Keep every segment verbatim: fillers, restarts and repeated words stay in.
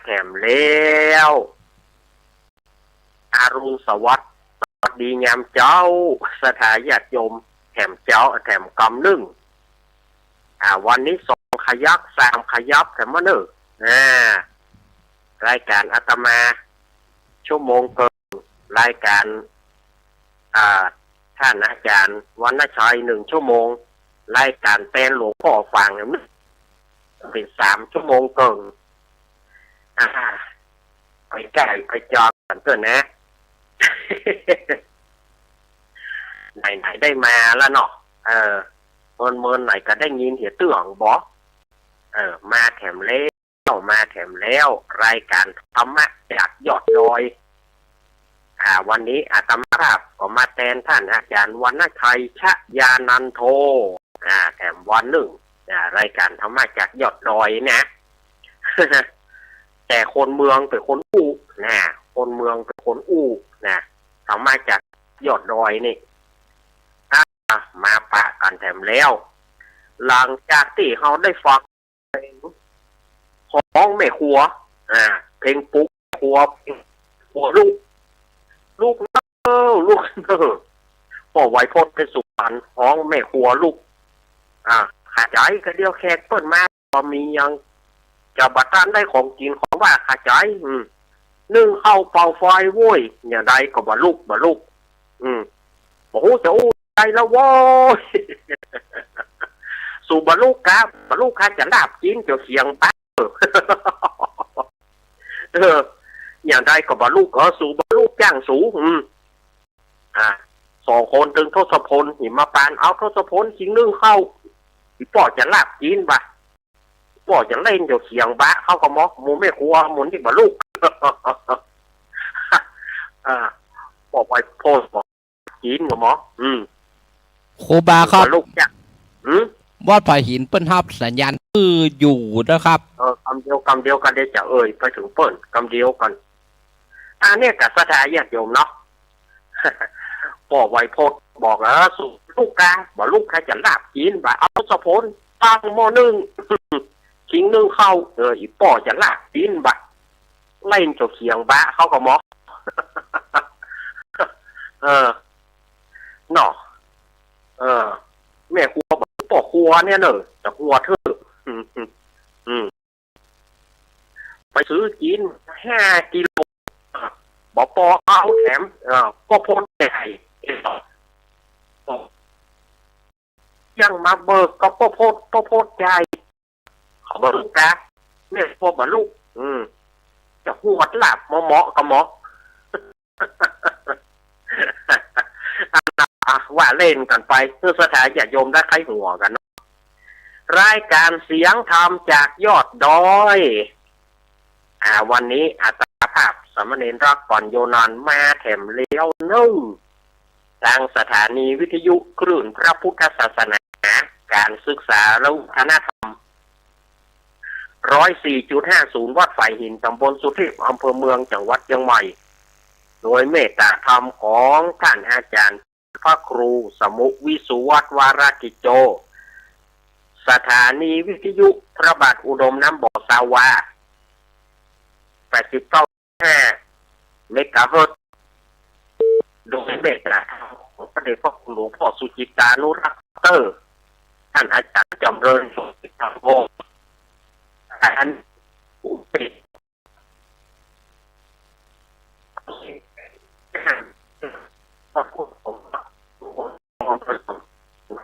แถมแล้ว อรุณสวัสดิ์ สวัสดียามเจ๊า ศรัทธาญาติโยม แถมเจ๊า แถมกำนึ่ง อ่า วันนี้สองขยัก สามขยัก แถมมาเน่อ อ่า รายก๋านอาตมา ชั่วโมงเกิ่ง รายก๋าน อ่า ต้านอาจ๋ารย์วรรณชัย นึ่งชั่วโมง รายก๋านแตนหลวงป้อฝาง เป๋นสามชั่วโมงเกิ่ง อ่า ไปใก้ไปจอกั๋นเต๊อะนะ ไหนๆ ได้มาแล้วเนาะ เออ เมินๆ ไหนก็ได้ยินเหียเตื้องบ่ เออ มาแถมแล้ว มาแถมแล้ว รายก๋านธรรมะจากยอดดอย อ่า วันนี้อาตมาภาพก็มาแตนต้านอาจ๋ารย์วรรณชัย ชยานันโท อ่า แถมวันนึ่ง อ่า รายก๋านธรรมะจากยอดดอยนะ แต่คนเมืองเป๋นคนอู้นะ คนเมืองเป๋นคนอู้นะ ธรรมะจากยอดดอยนี่ อ่า มาปะกั๋นแถมแล้ว หลังจากตี้เฮาได้ฟัง ฮ้องแม่ครัว อ่า เพลงปลุกแม่ครัว เพลงครัวลุก ลุกเน่อ ลุกเน่อ ป้อไวโพจน์เพชรสุพรรณ ฮ้องแม่ครัวลุก อ่า ขะใจ๋ กะเดี่ยวแขกเปิ้นมา บ่มีหยัง จะบ่ตันได้ของกิ๋นของหว่าน ขะใจ๋ อืม นึ่งข้าวเป่าไฟโว้ย อย่างใดก็บ่ลุก บ่ลุก อืม บ่ฮู้จะอู้ใดแล้วโว้ย สูบ่ลุกกา บ่ลุกกา จะลาบกิ๋น จะเสียงปะ เออ อย่างใดก็บ่ลุก เออ สูบ่ลุก จ้างสู อืม อ่า สองคนตึงทศพล หิมมาปาน เอาทศพล ขิงนึ่งข้าว อีป้อจะลาบกิ๋นบ่ะ ป้อจะเล่น จะเสียงบะ เขาก็มอก หมู่แม่ครัว หมู่นี่บ่ลุก อ่า ป้อไวโพจน์บอก กิ๋นก็มอก อืม ครูบาครับ บ่ลุกจ้ะ หืม วัดผาหินเปิ้นฮับสัญญาณคืออยู่นะครับ เออ กำเดียว กำเดียวกั๋น เดี๋ยวจะเอ่ยไปเถิงเปิ้น กำเดียวกั๋น อันนี้ก็ศรัทธาญาติโยมเนาะ ป้อไวโพจน์บอก เออ สูลุกกา บ่ลุกกา จะลาบกิ๋นบ่ะ เอาทศพล ตั้งหม้อนึ่ง ขิงนึ่งข้าว เออ อีป้อจะลาบกิ๋นบ่ะ เล่นจะเสียงบะ เขาก็มอก เออ เนาะ เออ แม่ครัวบ่ะ ป้อครัวเนี่ยเน่อ จะครัวเถอะ อืม อืม อืม ไปซื้อกิ๋นห้ากิโล บ่ปอเอาแถม เออ ข้าวโพดใหญ่ ยังมาเบิกกับข้าวโพด ข้าวโพดใหญ่ เขาบ่ลุกกา แม่ครัวบ่ลุก อืม จะหวดลาบเหมาะๆ ก็เหมาะ อ่ะ ว่าเล่นกั๋นไป เพื่อศรัทธาญาติโยมได้ใค่หัวกั๋นเนาะ รายก๋านเสียงธรรมจากยอดดอย อ่า วันนี้อาตมาภาพสามเณรรักก่อนโยนานมาแถมแล้วนึ่ง ตางสถานีวิทยุคลื่นพระพุทธศาสนา ก๋านศึกษาและวัฒนธรรม ร้อยสี่จุดห้าศูนย์ วัดฝายหิน ต๋ำบลสุเทพ อำเภอเมือง จังหวัดเจียงใหม่ โดยเมตตาธรรมของต้านอาจ๋ารย์พระครูสมุห์ วิสุวัฒน์ วรกิจโจ สถานีวิทยุพระบาทอุดมน้ำบ่อ ซาวา แปดสิบเก้า ห้า เมกะเฮิรตซ์ โดยเมตตาธรรมของพระเดชพระคุณหลวงป้อสุจิตตานุรักษ์ ด็อกเตอร์ ต้านอาจ๋ารย์จ๋ำเริญ โสติธรรมวงศ์ อัน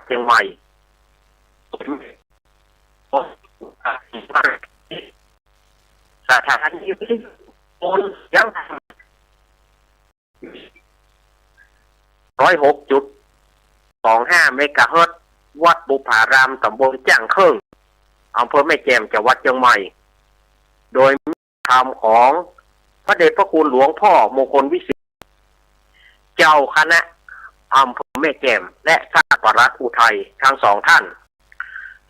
เจียงใหม่ สถานีวิทยุโทนเสียงธรรม ร้อยหกจุดสองห้า เมกะเฮิรตซ์ วัดบุปผาราม ต๋ำบลจ้างเคิ่ง อำเภอแม่แจ่ม จังหวัดเจียงใหม่ โดย ธรรมของพระเดชพระคุณหลวงป้อมงคลวิสิทธิ์ เจ้าคณะอำเภอแม่แจ่ม และท่านปลัดอุทัย ทั้งสองท่าน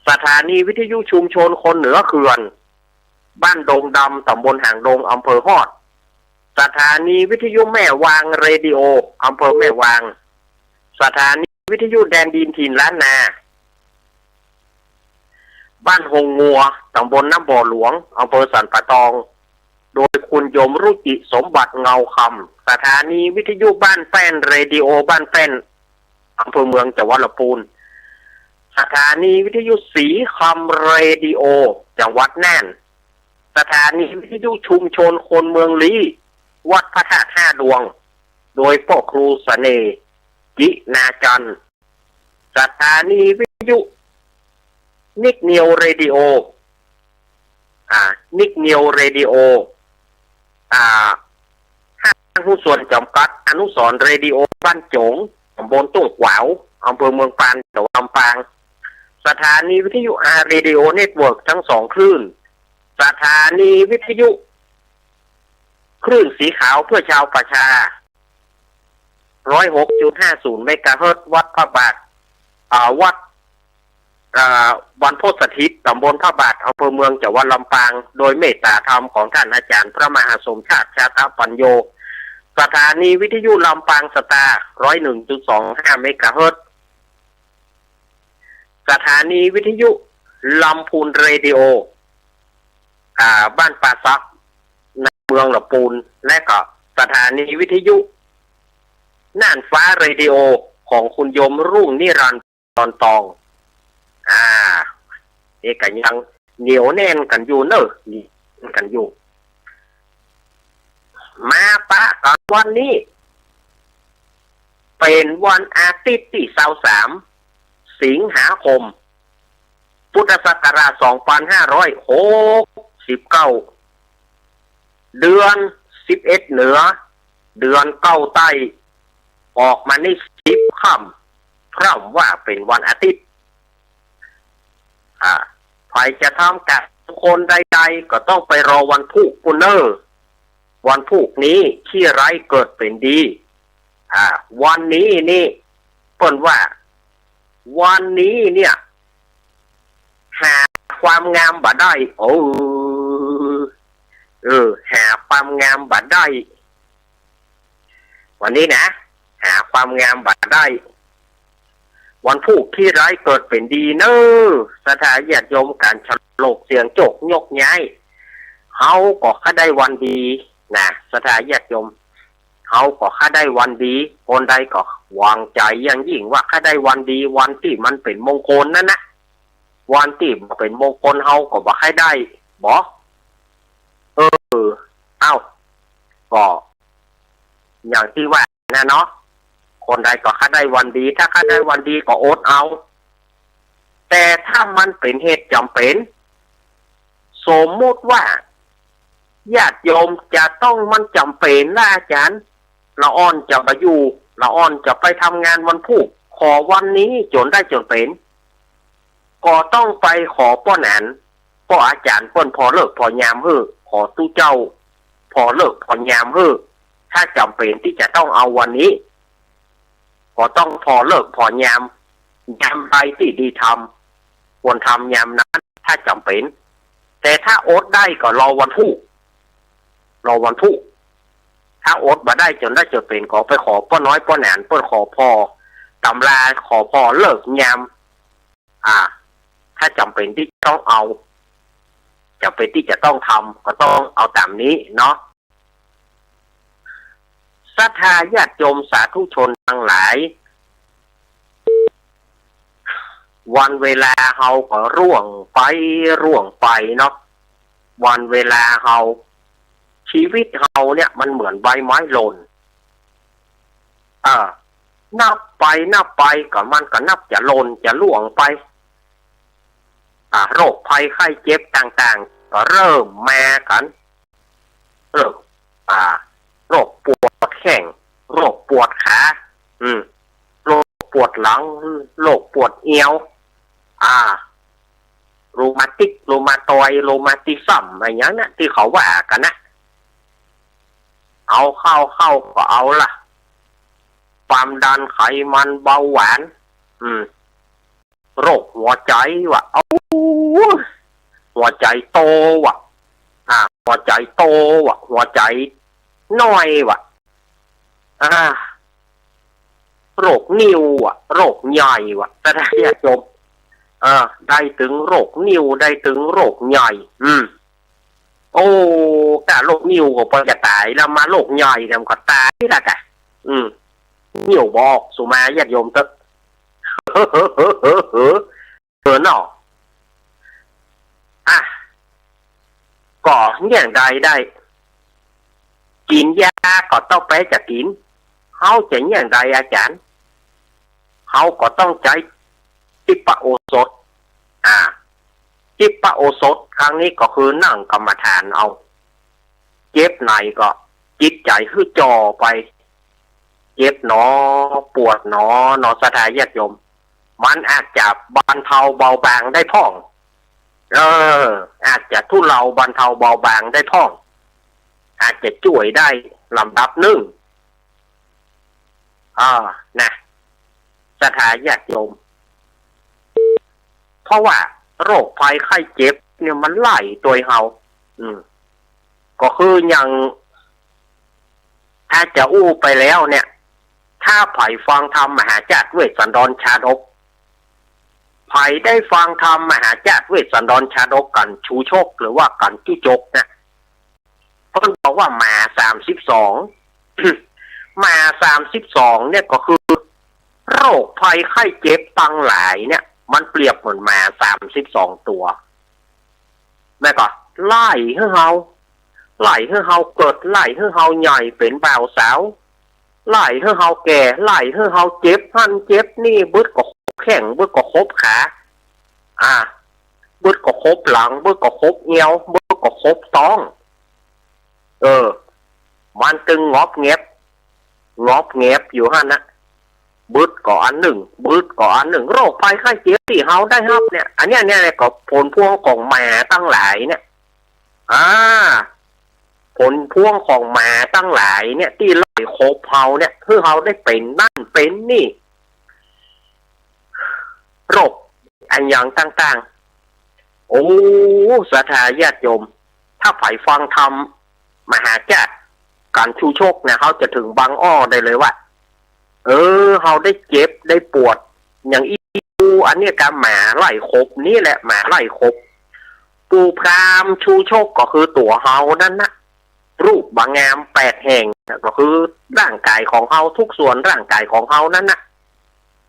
สถานีวิทยุชุมชนคนเหนือเขื่อน บ้านดงดำ ต๋ำบลหางดง อำเภอฮอด สถานีวิทยุแม่วางเรดิโอ อำเภอแม่วาง สถานีวิทยุแดนดินถิ่นล้านนา บ้านฮงงัว ต๋ำบลน้ำบ่อหลวง อำเภอสันป่าตอง โดยคุณโยมรุจิสมบัติเงาคำ สถานีวิทยุบ้านแป้น เรดิโอบ้านแป้น อำเภอเมือง จังหวัดลำพูน สถานีวิทยุศรีคำ เรดิโอ จังหวัดน่าน สถานีวิทยุชุมชนคนเมืองลี้ วัดพระธาตุห้าดวง โดยป้อครูเสน่ห์ จินาจันทร์ สถานีวิทยุ นิกนิวเรดิโอ อ่า นิกนิวเรดิโอ อ่า ห้างหุ้นส่วนจำกัด อนุสรณ์เรดิโอบ้านโจ๋ง ตำบลต้งขวาว อำเภอเมืองปาน จังหวัดลำปาง สถานีวิทยุอาร์เรดิโอเน็ตเวิร์กทั้งสองคลื่น สถานีวิทยุ คลื่นสีขาวเพื่อชาวประชา ร้อยหกจุดห้าศูนย์เมกะเฮิรตซ์ วัดพระบาท อ่า วัด อ่า วัดโพธิ์สถิต ตำบลพระบาท อำเภอเมือง จังหวัดลำปาง โดยเมตตาธรรมของท่านอาจารย์พระมหาสมชาติ ชาตปัญโญ สถานีวิทยุลำปางสตาร์ ร้อยหนึ่งจุดสองห้าเมกะเฮิรตซ์ สถานีวิทยุลำพูนเรดิโอ อ่า บ้านป่าสัก ในเมืองลำพูน และก็สถานีวิทยุ น่านฟ้าเรดิโอ ของคุณโยมรุ่งนิรันดร์ ดอนตอง อ่า นี่ก็ยังเหนียวแน่นกั๋นอยู่เน่อ เหนียวแน่นกั๋นอยู่ มาปะกั๋นวันนี้ เป๋นวันอาทิตย์ตี้ซาวสาม สิงหาคม พุทธศักราชสองพันห้าร้อยหกสิบเก้า เดือนสิบเอ็ดเหนือ เดือนเก้าใต้ ออกมาในสิบค่ำ พร่ำว่าเป๋นวันอาทิตย์ อ่า ใผจะทำก๋านมงคลใดๆ ก็ต้องไปรอวันพูกปู้นเน่อ วันพูกนี้ขี้ร้ายเกิดเป๋นดี อ่า วันนี้นี่ เปิ้นว่า วันนี้เนี่ย หาความงามบ่ได้ เออ เออ หาความงามบ่ได้ วันนี้นะ หาความงามบ่ได้ วันพูกขี้ร้ายเกิดเป๋นดีเน่อ ศรัทธาญาติโยม ก๋านฉลกเสี่ยงโชคโยกย้าย เฮาก็ค่าได้วันดีนะ ศรัทธาญาติโยม เฮาก็ค่าได้วันดี คนใดก็หวังใจ๋อย่างยิ่งว่าค่าได้วันดี วันตี้มันเป๋นมงคลนั้นนะ วันตี้บ่เป๋นมงคลเฮาก็บ่ใค่ได้ บ่ เออ เอ้า ก็ อย่างตี้ว่านะเนาะ คนใดก็ค่าได้วันดี ถ้าค่าได้วันดีก็อดเอา แต่ถ้ามันเป๋นเหตุจ๋ำเป๋น สมมุติว่า ญาติโยมจะต้อง มันจ๋ำเป๋นละอาจ๋ารย์ ละอ่อนจะบ่อยู่ ละอ่อนจะไปทำงานวันพูก ขอวันนี้จ๋นได้จ๋นเป๋น ก็ต้องไปขอป้อหนาน ป้ออาจ๋ารย์เปิ้นผ่อฤกษ์ผ่อยามหื้อ ขอตุ๊เจ้าผ่อฤกษ์ผ่อยามหื้อ ถ้าจ๋ำเป๋นตี้จะต้องเอาวันนี้ ก็ต้องผ่อฤกษ์ผ่อยาม ยามใดตี้ดีทำ ควรทำยามนั้น ถ้าจ๋ำเป๋น แต่ถ้าอดได้ก็รอวันพูก รอวันพูก ถ้าอดบ่ได้จ๋นได้จ๋นเป๋น ก็ไปขอป้อน้อยป้อหนานเปิ้น ขอผ่อตำรา ขอผ่อฤกษ์ยาม อ่า ถ้าจ๋ำเป๋นตี้ต้องเอา จ๋ำเป๋นตี้จะต้องทำ ก็ต้องเอาต๋ามนี้เนาะ ศรัทธาญาติโยมสาธุชนตังหลาย วันเวลาเฮาก็ร่วงไป ร่วงไปเนาะ วันเวลาเฮา ชีวิตเฮาเนี่ยมันเหมือนใบไม้หล่น เออ นับไปนับไปก็มันก็นับจะหล่นจะร่วงไป อ่า โรคภัยไข้เจ็บต่างๆ ก็เริ่มมากั๋น โรค อ่า โรคปวดแข้ง โรคปวดขา อืม โรคปวดหลัง โรคปวดเอว อ่า รูมาติก รูมาตอยด์ รูมาติซัม อะหยังนะ ตี้เขาว่ากั๋นนะ เอาเข้า เข้าก็เอาละ ความดัน ไขมัน เบาหวาน อืม โรคหัวใจ๋วะ เอ้า หัวใจ๋โตวะ อ่า หัวใจ๋โตวะ หัวใจ๋น้อยวะ อ่า โรคนิ่ววะ โรคใหญ่วะ ศรัทธาญาติโยม อ่า ได้เถิงโรคนิ่ว ได้เถิงโรคใหญ่ อืม โอ้ ก้า โรคงิ้วก็ปอจะต๋าย แล้วมาโรคใหญ่เนี่ยมันก็ต๋ายละก่ะ อืม งิ้วบ่ออก สุมาญาติโยมเต๊อะ เออเนาะ อ่ะ ก็เยียะใดได้ กิ๋นยาก็ต้องไปจะกิ๋น เฮาจะเยียะใดอาจ๋ารย์ เฮาก็ต้องใจ๊ทิพโอสถ อ่า ทิพโอสถครั้งนี้ก็คือนั่งกรรมฐานเอา เจ็บไหนก็จิตใจ๋หื้อจ่อไป เจ็บหนอ ปวดหนอ เนาะ ศรัทธาญาติโยม มันอาจจะบรรเทาเบาบางได้พ่อง เออ อาจจะทุเลาบรรเทาเบาบางได้พ่อง อาจจะจ้วยได้ลำดับนึ่ง อ่า นะ ศรัทธาญาติโยม เพราะว่าโรคภัยไข้เจ็บเนี่ยมันไล่ตวยเฮา อืม ก็คืออย่าง อาจจะอู้ไปแล้วเนี่ย ถ้าใผฟังธรรมมหาชาติเวสสันดรชาดก ใผได้ฟังธรรมมหาชาติเวสสันดรชาดกกัณฑ์ชูชก หรือว่ากัณฑ์จุจกเนี่ย เปิ้นบอกว่าหมาสามสิบสอง หมาสามสิบสองเนี่ยก็คือ โรคภัยไข้เจ็บตังหลายเนี่ย มันเปรียบเหมือนหมาสามสิบสองตั๋ว แม่นก่อ ไล่หื้อเฮา ไล่หื้อเฮาเกิด ไล่หื้อเฮาใหญ่เป๋นบ่าวสาว ไล่หื้อเฮาแก่ ไล่หื้อเฮาเจ็บหั้นเจ็บนี่ บึดก็ขบแข้ง บึดก็ขบขา อ่า บึดก็ขบหลัง บึดก็ขบเอว บึดก็ขบต๊อง เออ มันตึงงอบแงบ งอบแงบอยู่หั้นนะ บึดก็อันนึ่ง บึดก็อันนึ่ง โรคภัยไข้เจ็บตี้เฮาได้ฮับเนี่ย อันเนี้ย เนี่ย เนี่ยก็ผลพวงของหมาตังหลายเนี่ย อ่า ผลพวงของหมาตังหลายเนี่ย ตี้ไล่ขบเฮาเนี่ย หื้อเฮาได้เป๋นนั่นเป๋นนี่ โรคอันหยังต่างๆ โอ้ ศรัทธาญาติโยม ถ้าใผฟังธรรมมหาชาติกัณฑ์ชูชกเนี่ย เฮาจะเถิงบางอ้อได้เลยว่า เออ เฮาได้เจ็บได้ปวด อย่างอี้ อันเนี้ยกะหมาไล่ขบ นี่แหละหมาไล่ขบ ปู่พราหมณ์ชูชกก็คือตั๋วเฮานั่นนะ รูปบ่งามแปดแห่ง ก็คือร่างกายของเฮา ทุกส่วนร่างกายของเฮานั่นนะ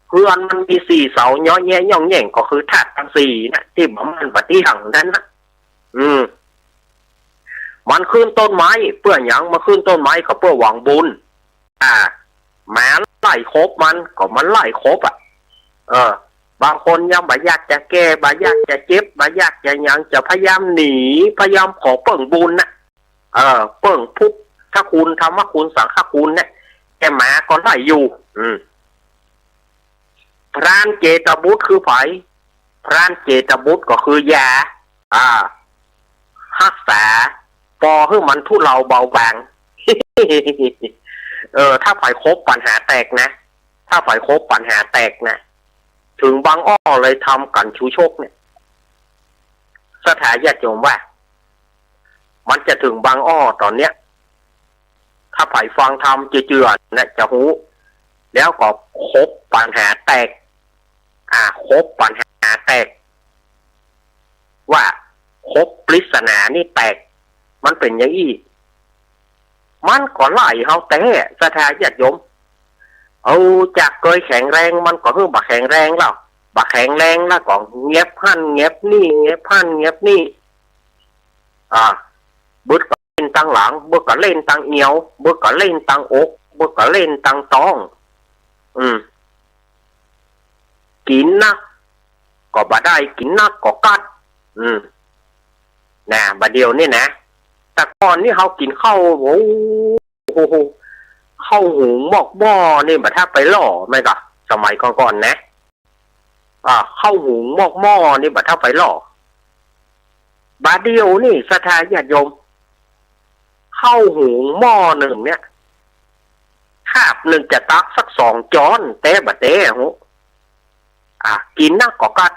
เฮือนมันมีสี่เสา เยาะแยะย่องแย่ง ก็คือธาตุตังสี่นะ ตี้บ่มั่นบ่เตี้ยงนั่นนะ อืม มันขึ้นต้นไม้เปื้อหยัง มันขึ้นต้นไม้ก็เปื้อหวังบุญ อ่า หมาไล่ขบมัน ก็มันไล่ขบอะ เออ บางคนยังบ่อยากจะแก่ บ่อยากจะเจ็บ บ่อยากจะหยัง จะพยายามหนี พยายามขอเปิ้งบุญน่ะ เออ เปิ้งพุทธคุณ ธรรมคุณ สังฆคุณเนี่ย แต่หมาก็ไล่อยู่ อืม พรานเจตบุตรคือใผ พรานเจตบุตรก็คือยา อ่า ฮักษา ปอหื้อมันทุเลาเบาบาง เออ ถ้าใผขบปัญหาแตกนะ ถ้าใผขบปัญหาแตกนะ เถิงบางอ้อเลยธรรมกัณฑ์ชูชกเนี่ย ศรัทธาญาติโยมว่า มันจะเถิงบางอ้อต๋อนเนี้ย ถ้าใผฟังธรรมเจือๆ นะ จะฮู้ แล้วก็ขบปัญหาแตก อ่า ขบปัญหาแตก ว่าขบปริศนานี่แตก มันเป๋นอย่างอี้ มันก็ไล่เฮาแต๊ ศรัทธาญาติโยม เอาจากเกยแข็งแรง มันก็หื้อบ่แข็งแรงแล้ว บ่แข็งแรงแล้วก็แงบหั้นแงบนี่ แงบหั้นแงบนี่ อ่า บึดก็เล่นตังหลัง บึดก็เล่นตังเอว บึดก็เล่นตังอก บึดก็เล่นตังต๊อง อืม กิ๋นนักก็บ่ได้ กิ๋นนักก็กัด อืม นะ บ่าเดี่ยวนี่นะ แต่ก่อนนี่เฮากิ๋นข้าว โอ้โห ข้าวหุงหมอกหม้อนี่บ่าถ้าไปหล่อ แม่นก่อ สมัยก่อนๆ นะ อ่า ข้าวหุงหมอกหม้อนี่บ่าถ้าไปหล่อ บ่าเดี่ยวนี่ ศรัทธาญาติโยม ข้าวหุงหม้อนึ่งเนี่ย คาบนึ่งจะตักสักสองจ๊อน แต๊บ่าแต๊ ฮู้ อ่า กิ๋นนักก็กัด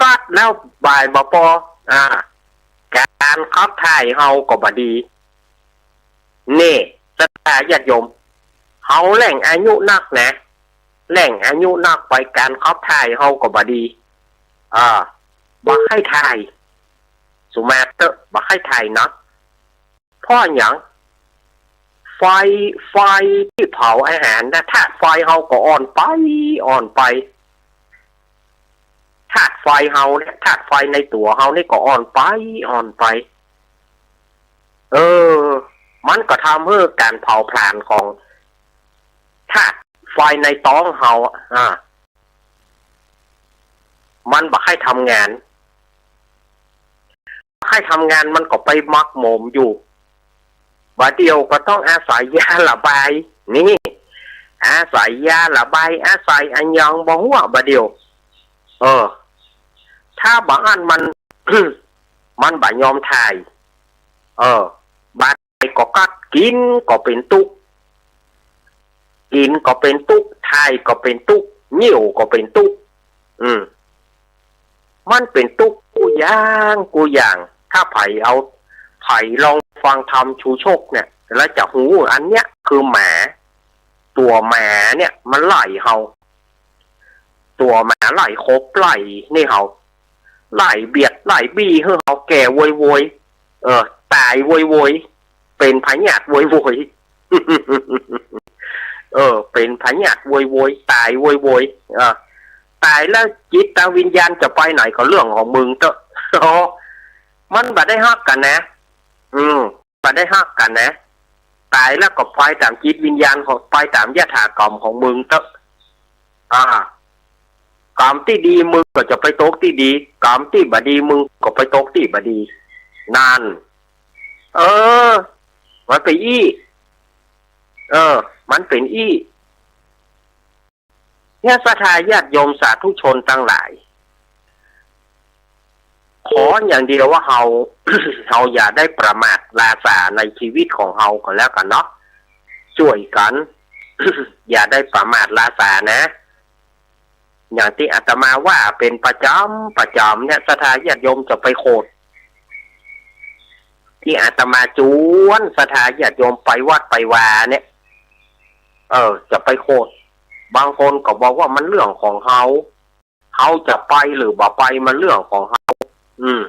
กัดแล้วบ่ายบ่ปอ อ่า ก๋านขับถ่ายเฮาก็บ่ดี นี่ ศรัทธาญาติโยม เฮาแล่งอายุนักนะ แล่งอายุนักไป ก๋านขับถ่ายเฮาก็บ่ดี อ่า บ่ใค่ถ่าย สุมาเต๊อะ บ่ใค่ถ่ายนัก เพราะหยัง ไฟ ไฟตี้เผาอาหารนะ ธาตุไฟเฮาก็อ่อนไป อ่อนไป ธาตุไฟเฮาเนี่ย ธาตุไฟในตั๋วเฮานี่ก็อ่อนไป อ่อนไป เออ มันก็ทำหื้อก๋านเผาผลาญของธาตุไฟในต๊องเฮาอะ อ่า มันบ่ใค่ทำงาน ใค่ทำงานมันก็ไปหมักหมมอยู่ บ่าเดี่ยวก็ต้องอาศัยยาระบาย นี่ อาศัยยาระบาย อาศัยอะหยังบ่ฮู้บ่าเดี่ยว เออ ถ้าบ่อั้นมัน มันบ่ยอมถ่าย เออ บ่ถ่ายก็กัด กิ๋นก็เป๋นตุ๊ก กิ๋นก็เป๋นตุ๊ก ถ่ายก็เป๋นตุ๊ก เยี่ยวก็เป๋นตุ๊ก อืม มันเป๋นตุ๊กกู้อย่างกู้อย่าง ถ้าใผเอา ใผลองฟังธรรมชูชกเนี่ย แล้วจะฮู้ อันเนี้ยคือหมา ตั๋วหมาเนี่ยมันไล่เฮา ตั๋วหมาไล่ขบไล่นี่เฮา ไล่เบียดไล่บี้หื้อเฮาแก่โวยโวย เออ ต๋ายโวยโวย เป๋นพยาธิโวยโวย เออ เป๋นพยาธิโวยโวย ต๋ายโวยโวย เออ ต๋ายแล้วจิตวิญญาณจะไปไหนก็เรื่องของมึงเต๊อะ อ๋อ มันบ่ได้ฮักกั๋นนะ อืม บ่ได้ฮักกั๋นนะ ต๋ายแล้วก็ไปต๋ามจิตวิญญาณของ ไปต๋ามยถากรรมของมึงเต๊อะ อ่า กรรมตี้ดีมึงก็จะไปตกตี้ดี กรรมตี้บ่ดีมึงก็ไปตกตี้บ่ดี นั่น เออ มันเป๋นอี้ เออ มันเป๋นอี้ เนี่ย ศรัทธาญาติโยมสาธุชนตังหลาย ขออย่างเดียวว่าเฮา เฮาอย่าได้ประมาทลาสาในชีวิตของเฮาก็แล้วกั๋นเนาะ จ้วยกั๋น อย่าได้ประมาทลาสานะ อย่างตี้อาตมาว่าเป๋นประจ๋ำประจ๋ำเนี่ย ศรัทธาญาติโยมจะไปโขด ตี้อาตมาจวนศรัทธาญาติโยมไปวัดไปวาเนี่ย เออ จะไปโขด บางคนก็บอกว่ามันเรื่องของเฮา เฮาจะไปหรือบ่ไปมันเรื่องของเฮา อืม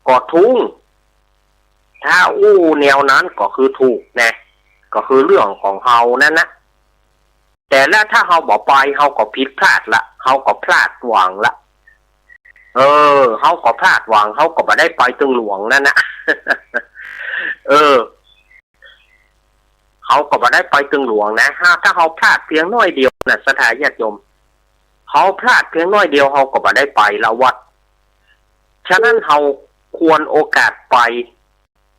ก็ถูก ถ้าอู้แนวนั้นก็คือถูกนะ ก็คือเรื่องของเฮานั้นนะ แต่แล้วถ้าเฮาบ่ไป เฮาก็ผิดพลาดละ เฮาก็พลาดหวังละ เออ เฮาก็พลาดหวัง เฮาก็บ่ได้ไปตึงหลวงนั้นนะ เออ เฮาก็บ่ได้ไปตึงหลวงนะ ถ้า ถ้าเฮาพลาดเพียงน้อยเดียวนะ ศรัทธาญาติโยม เฮาพลาดเพียงน้อยเดียว เฮาก็บ่ได้ไปละวัด ฉะนั้นเฮาควรโอกาสไป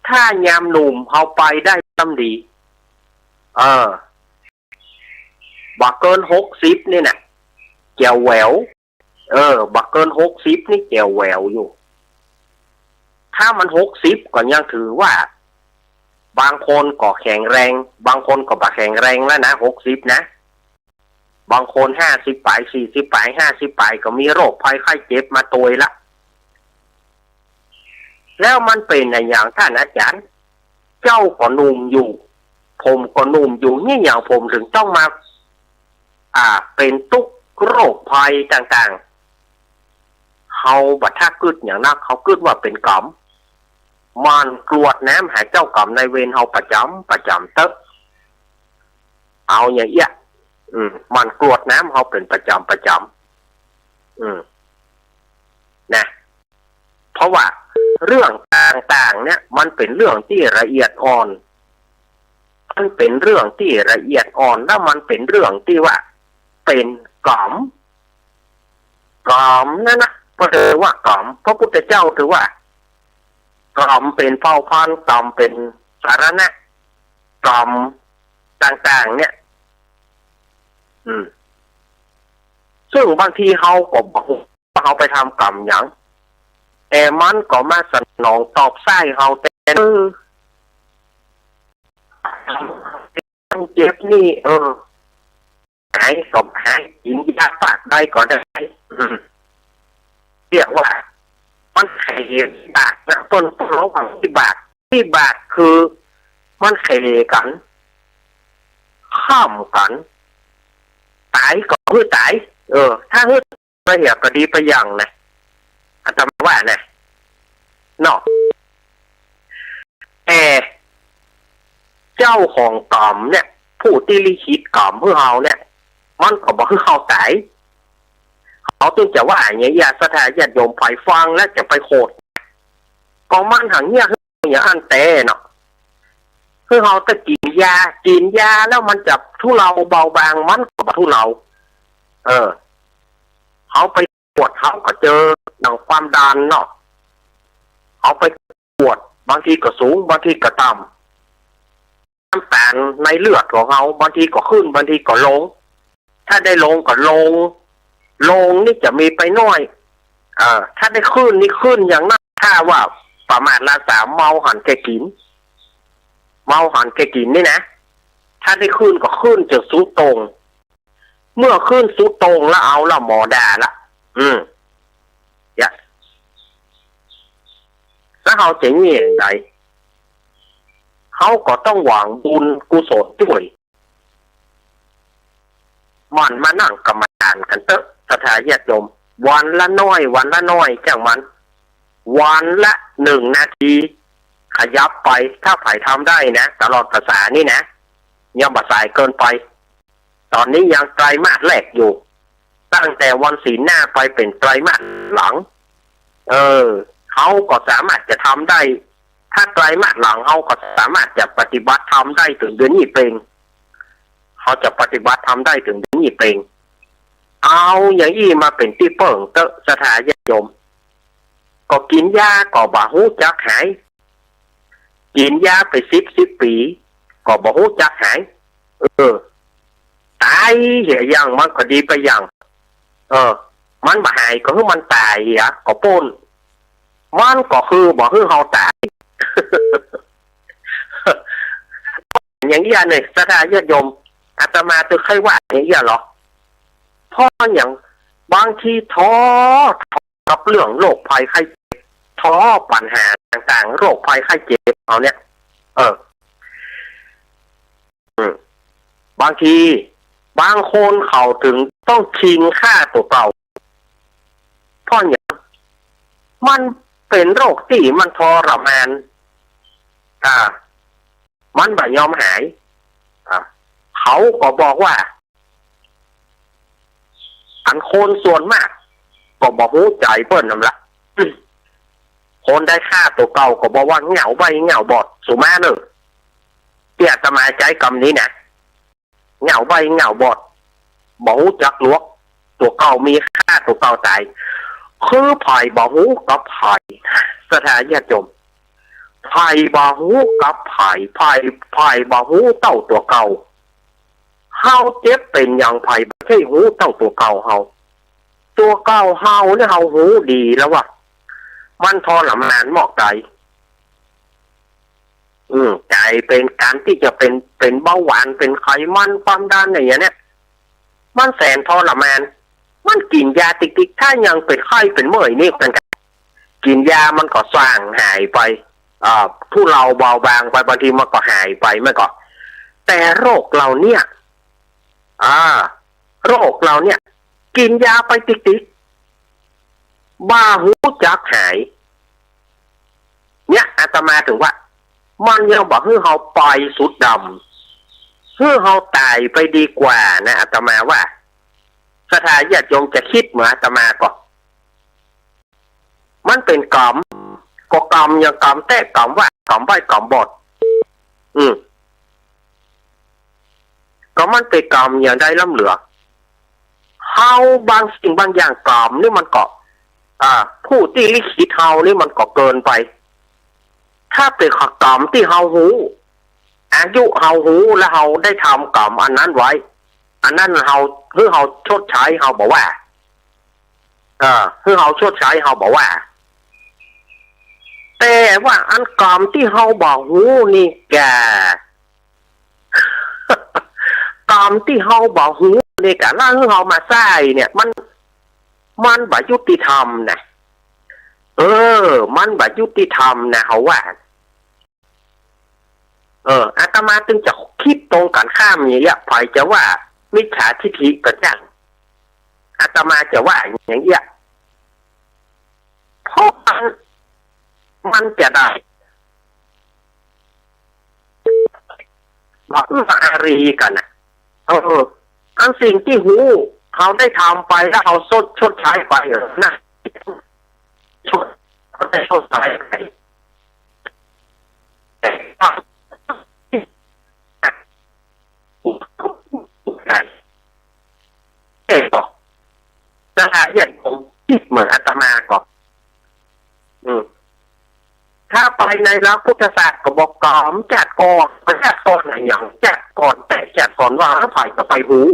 ถ้ายามหนุ่มเฮาไปได้ซ้ำดี เออ บ่เกินหกสิบนี่นะ แจ๋วแหวว เออ บ่เกินหกสิบนี่แจ๋วแหววอยู่ ถ้ามันหกสิบก็ยังถือว่า บางคนก็แข็งแรง บางคนก็บ่แข็งแรงแล้วนะ หกสิบนะ บางคนห้าสิบป๋าย สี่สิบป๋าย ห้าสิบป๋ายก็มีโรคภัยไข้เจ็บมาตวยละ แล้วมันเป๋นอะหยังต้านอาจ๋ารย์ เจ้าก็หนุ่มอยู่ ผมก็หนุ่มอยู่ นี่หยังผมถึงต้องมา อ่า เป๋นตุ๊กข์โรคภัยต่างๆ เฮาบ่ถ้ากึ๊ดหยังนัก เฮากึ๊ดว่าเป๋นกรรม หมั่นกรวดน้ำหาเจ้ากรรมนายเวรเฮาประจ๋ำประจ๋ำเต๊อะ เอาอย่างเอี้ย อืม หมั่นกรวดน้ำเฮาเป๋นประจ๋ำประจ๋ำ อืม นะ เพราะว่าเรื่องต่างๆ เนี่ย มันเป๋นเรื่องตี้ละเอียดอ่อน มันเป๋นเรื่องตี้ละเอียดอ่อน แล้วมันเป๋นเรื่องตี้ว่าเป๋นกรรม กรรมนั้นนะ ก็ถือว่ากรรม พระพุทธเจ้าถือว่ากรรมเป๋นเผ่าพันธุ์ กรรมเป๋นสรณะ กรรมต่างๆ เนี่ย อืม ซึ่งบางทีเฮาก็บ่ฮู้ว่าเฮาไปทำกรรมหยัง แต่มันก็มาสนองตอบใส่เฮาแทน เออ เจ็บนี่ เออ หายก็หาย กิ๋นยาปากใดก็ได้ อืม เรียกว่า มันเขยวิบากนะ เปิ้น เปิ้นฮ้องว่าวิบาก วิบากคือ มันเขยกั๋น ข้ามกั๋น ต๋ายก็หื้อต๋าย เออ ถ้าหื้อ ก็เหียก็ดีไปอย่างนะ อาตมาว่านะ เนาะ แต่ จ้าของกรรมเนี่ย ผู้ตี้ลิขิตกรรมหื้อเฮาเนี่ย มันก็บ่หื้อเฮาต๋าย เขาตึงจะว่าอย่างเงี้ย ศรัทธาญาติโยม ใผฟังแล้วจะไปโขด ก็มันหังเยียะหื้ออย่างอั้นแต๊เนาะ หื้อเฮาจะกิ๋นยา กิ๋นยาแล้วมันจะทุเลาเบาบาง มันก็บ่ทุเลา เออ เขาไปตรวจ เขาก็เจอหนังความดันเนาะ เขาไปตรวจ บางทีก็สูง บางทีก็ต่ำ น้ำตาลในเลือดของเขา บางทีก็ขึ้น บางทีก็ลง ถ้าได้ลงก็ลง ลงนี่จะมีไปน้อย เอ่อ ถ้าได้ขึ้นนี่ขึ้นอย่างนัก ถ้าว่าประมาทละสาม เมาหันแก่กิ๋น เมาหันแก่กิ๋นนี่นะ ถ้าได้ขึ้นก็ขึ้นจนสุดโต่ง เมื่อขึ้นสุดโต่งแล้วเอาละ หมอด่าละ อืม เนี่ย แล้วเขาจะเยียะอย่างใด เขาก็ต้องหวังบุญกุศลจ้วย หมั่นมานั่งกรรมฐานกั๋นเต๊อะ ศรัทธาญาติโยม วันละน้อย วันละน้อย จ้างมัน วันละหนึ่งนาที ขยับไป ถ้าใผทำได้นะ ตลอดพรรษานี่นะ ยังบ่สายเกินไป ต๋อนนี้ยังไตรมาสแรกอยู่ ตั้งแต่วันศีลหน้าไปเป๋นไตรมาสหลัง เออ เขาก็สามารถจะทำได้ ถ้าไตรมาสหลังเขาก็สามารถจะปฏิบัติธรรมได้เถิงเดือนยี่เป็ง เขาจะปฏิบัติธรรมได้เถิงเดือนยี่เป็ง เอาอย่างอี้มาเป๋นตี้เปิ้งเต๊อะ ศรัทธาญาติโยม ก็กิ๋นยาก็บ่ฮู้จักหาย กิ๋นยาไปสิบ สิบปี๋ ก็บ่ฮู้จักหาย เออ ต๋ายเหียอย่าง มันก็ดีไปอย่าง เออ มันบ่หายก็หื้อมันต๋ายเหีย ก็ป๊น มันก็คือบ่หื้อเฮาต๋าย อย่างอี้เนี่ย ศรัทธาญาติโยม อาตมาจะใค่ว่าอย่างอี้เหรอ เพราะอย่างบางทีท้อ กับเรื่องโรคภัยไข้เจ็บ ท้อปัญหาต่างๆ โรคภัยไข้เจ็บเขาเนี่ย เออ อืม บางที บางคนเขาเถิงต้องคิงฆ่าตั๋วเก่า เพราะหยัง มันเป๋นโรคตี้มันทรมาน อ่า มันบ่ยอมหาย อ่า เขาก็บอกว่า อันคนส่วนมากก็บ่ฮู้ใจ๋เปิ้นนั่นละ คนได้ฆ่าตั๋วเก่าก็บอกว่าเหง้าใบ้เหง้าบอด สุมาเน่อ ตี้อาตมาใจ๊กำนี้นะ เหง้าใบ้เหง้าบอด บ่ฮู้จักหลวก ตั๋วเก่ามีฆ่าตั๋วเก่าต๋าย คือใผบ่ฮู้กับใผ ศรัทธาญาติโยม ใผบ่ฮู้กับใผ ใผ ใผบ่ฮู้เต้าตั๋วเก่า เฮาเจ็บเป๋นอย่างใผบ่ใจ้ฮู้เต้าตั๋วเก่าเฮา ตั๋วเก่าเฮาเนี่ยเฮาฮู้ดีแล้วว่า มันทรมานหมอกใด อืม ก๋ายเป๋นก๋านตี้จะเป๋น เป๋นเบาหวาน เป๋นไขมัน ความดันอย่างเงี้ย มันแสนทรมาน มันกิ๋นยาติ๊กๆ ถ้ายังเป๋นไข้เป๋นเมื่อยนี่มันก็ กิ๋นยามันก็ซ่างหายไป อ่า ทุเลาเบาบางไป บางทีมันก็หายไป มันก็ แต่โรคเฮาเนี่ย อ่า โรคเฮาเนี่ย กิ๋นยาไปติ๊กๆ บ่ฮู้จักหาย เนี่ย อาตมาเถิงว่า มันยังบ่หื้อเฮาไปสุดดำ หื้อเฮาต๋ายไปดีกว่านะ อาตมาว่า ศรัทธาญาติโยมจะกึ๊ดเหมือนอาตมาก่อ มันเป๋นกรรม ก็กรรมอย่างกรรมแต๊ กรรมว่า กรรมใบ้ กรรมบอด อืม ก็มันเป๋นกรรมอย่างใดล้ำเหลือ เฮาบางสิ่งบางอย่างกรรมนี่มันก็ อ่า ผู้ตี้ลิขิตเฮานี่มันก็เกินไป ถ้าเป๋นกรรมตี้เฮาฮู้ อายุเฮาฮู้ แล้วเฮาได้ทำกรรมอันนั้นไว้ อันนั้นเฮา หื้อเฮาชดใช้เฮาบ่ว่า เออ หื้อเฮาชดใช้เฮาบ่ว่า แต่ว่าอันกรรมตี้เฮาบ่ฮู้นี่ก่า กรรมตี้เฮาบ่ฮู้นี่ก่า แล้วหื้อเฮามาใช้เนี่ย มัน มันบ่ยุติธรรมนะ เออ มันบ่ยุติธรรมนะ เฮาว่า เออ อาตมาตึงจะกึ๊ดตรงกั๋นข้ามอย่างเงี้ย ใผจะว่ามิจฉาทิฏฐิก็จ้าง อาตมาจะว่าอย่างเงี้ย เพราะมัน มันจะได้ บ่เอื้ออารีกั๋นน่ะ เออ อันสิ่งตี้ฮู้ เฮาได้ทำไปแล้วเฮาชด ชดใช้ไป เออ นะ ชด เฮาได้ชดใช้ไป แต่ว่า เอ๊ะ ก็ ศรัทธาญาติโยมเหมือนอาตมาก็ อืม ถ้าไปในพระพุทธศาสนาก็บอกกำจัดก่อน กำจัดก่อนอะหยัง จัดก่อน แต่จัดก่อนว่าใผจะไปฮู้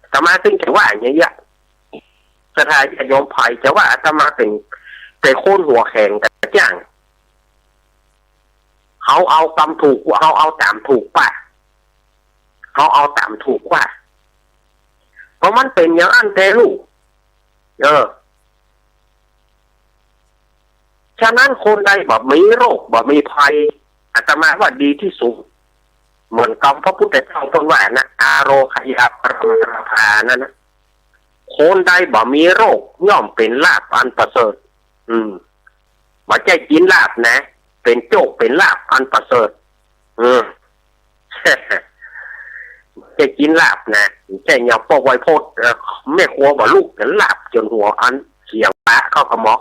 อาตมาจึงจะว่าอย่างเงี้ย ศรัทธาญาติโยมใผจะว่าอาตมาเป๋น เป๋นคนหัวแข็งกระจ่าง เฮาเอากำถูก เฮาเอาต๋ามถูกกว่า เฮาเอาต๋ามถูกกว่า เพราะมันเป๋นอย่างอั้นแต๊ลูก เออ ฉะนั้นคนใดบ่มีโรค บ่มีภัย อาตมาว่าดีตี้สุด เหมือนกำพระพุทธเจ้าเปิ้นว่านะ อาโรคยาปรมาราภา นั่นนะ คนใดบ่มีโรค ย่อมเป๋นลาภอันประเสริฐ อืม บ่ใจ้กิ๋นลาภนะ เป๋นโจค เป๋นลาภอันประเสริฐ อืม บ่ใจ้กิ๋นลาภนะ บ่ใจ้ยาปอกไวโพธิ์ เอ่อ แม่ครัวบ่ลุก ลาภจ๋นหัวอันเสียงปะเข้ากับหมอ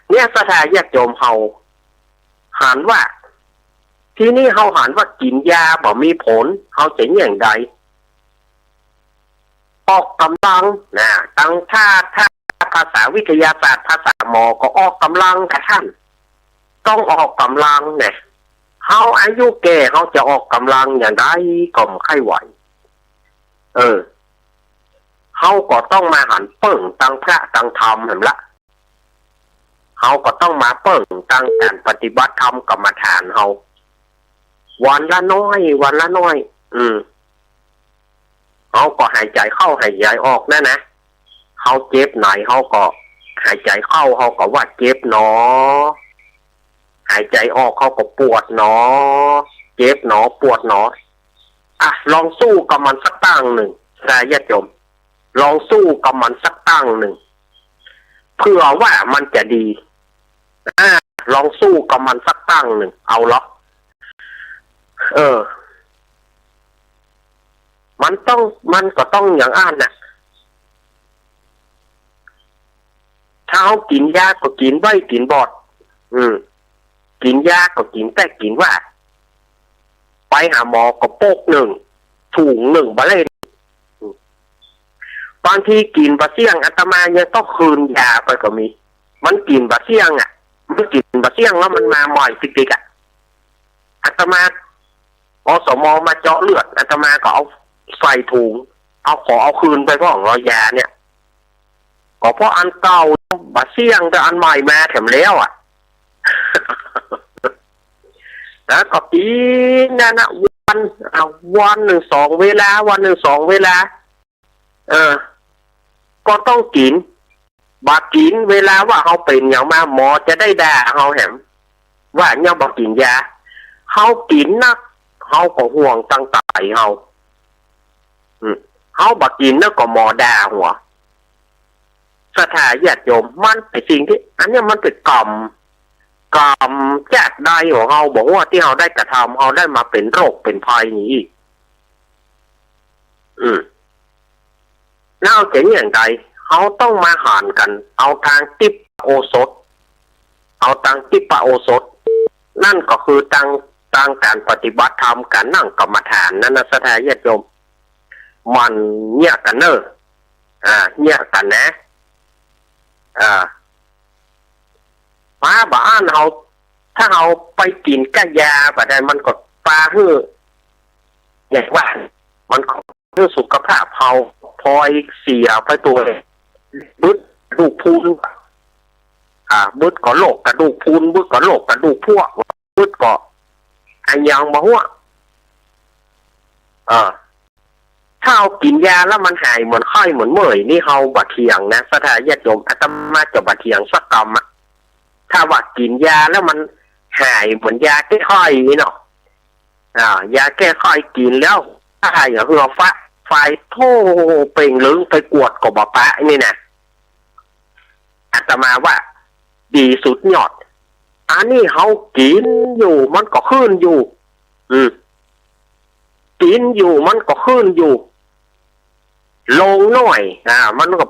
เนี่ย ศรัทธาญาติโยมเฮาหันว่า ทีนี้เฮาหันว่ากิ๋นยาบ่มีผล เฮาจะเยียะใด ออกก๋ำลังนะ ตังถ้า ถ้าภาษาวิทยาศาสตร์ ภาษาหมอก็ออกก๋ำลังกับต้าน ต้องออกก๋ำลังเนี่ย เฮาอายุแก่ เฮาจะออกก๋ำลังอย่างใดก็บ่ใค่ไหว เออ เฮาก็ต้องมาหันเปิ้งตังพระตังธรรมหั้นละ เฮาก็ต้องมาเปิ้งตังก๋านปฏิบัติธรรมกรรมฐานเฮา วันละน้อย วันละน้อย อืม เฮาก็หายใจ๋เข้าหายใจ๋ออกนั่นนะ เฮาเจ็บไหน เฮาก็หายใจ๋เข้า เฮาก็ว่าเจ็บหนอ หายใจ๋ออก เฮาก็ปวดหนอ เจ็บหนอ ปวดหนอ อ่ะ ลองสู้กับมันสักตั้งนึ่ง ศรัทธาญาติโยม ลองสู้กับมันสักตั้งนึ่ง เผื่อว่ามันจะดี อ่า ลองสู้กับมันสักตั้งนึ่ง เอาละ เออ มันต้อง มันก็ต้องอย่างอั้นน่ะ ถ้าเฮากิ๋นยาก็กิ๋นไว้กิ๋นบอด อืม กิ๋นยาก็กิ๋นแต๊กิ๋นว่า ไปหาหมอก็โป๊กนึ่ง ถุงนึ่งบ่เล่น บางทีกิ๋นบ่เสี้ยง อาตมายังต้องคืนยาไปก็มี มันกิ๋นบ่เสี้ยงอะ มันกิ๋นบ่เสี้ยงแล้วมันมาใหม่ปิ๊กๆ อะ อาตมา อสม มาเจาะเลือด อาตมาก็เอาใส่ถุง เอา ขอเอาคืนไปพ่อง เอายาเนี่ย ก็เพราะอันเก่าบ่เสี้ยง แต่อันใหม่มาแถมแล้วอะ แล้วก็กิ๋นนั่นนะ วัน อ่ะ วันนึ่งสองเวลา วันนึ่งสองเวลา เออ ก็ต้องกิ๋น บ่กิ๋น เวลาว่าเฮาเป๋นอย่างมา หมอจะได้ด่าเฮาแหม ว่าเนี่ยบ่กิ๋นยา เฮากิ๋นนัก เฮาก็ห่วงตังไตเฮา อืม เฮาบ่กิ๋นแล้วก็หมอด่าหัว ศรัทธาญาติโยม มันเป๋นสิ่งตี้ อันเนี้ยมันเป๋นกรรม กรรมจากใดของเฮา บ่ฮู้ตี้เฮาได้กระทำ เฮาได้มาเป๋นโรคเป๋นภัยนี่อีก อืม แล้วจะเยียะใด เฮาต้องมาหันกั๋น เอาตางทิพโอสถ เอาตางทิพโอสถ นั่นก็คือตาง ตางก๋านปฏิบัติธรรม ก๋านนั่งกรรมฐานนั่นนะ ศรัทธาญาติโยม มันเยียะกั๋นเน่อ อ่า เยียะกั๋นนะ อ่า มาบ่อั้นเฮา ถ้าเฮาไปกิ๋นก้ายาบ่ได้ มันก็ปาหื้อ อย่างว่า มันก็หื้อสุขภาพเฮาพลอยเสียไปตวย บึดกระดูกพรุน อ่า บึดก็โรคกระดูกพรุน บึดก็โรคกระดูกพร่ว บึดก็อะหยังบ่ฮู้ เออ ถ้าเฮากิ๋นยาแล้วมันหายเหมือนไข้เหมือนเมื่อยนี่ เฮาบ่เถียงนะ ศรัทธาญาติโยม อาตมาจะบ่เถียงสักกำอะ ถ้าว่ากิ๋นยาแล้วมันหายเหมือนยาแก้ไข้นี่เนาะ อ่า ยาแก้ไข้กิ๋นแล้ว ถ้าหายเหื่อฟะ ไฟโถ่เป่งลึง ไปกวดก็บ่ปะนี่นะ อาตมาว่าดีสุดยอด อันนี้เฮากิ๋นอยู่ มันก็ขึ้นอยู่ อืม กิ๋นอยู่ มันก็ขึ้นอยู่ ลงน้อย อ่า มันก็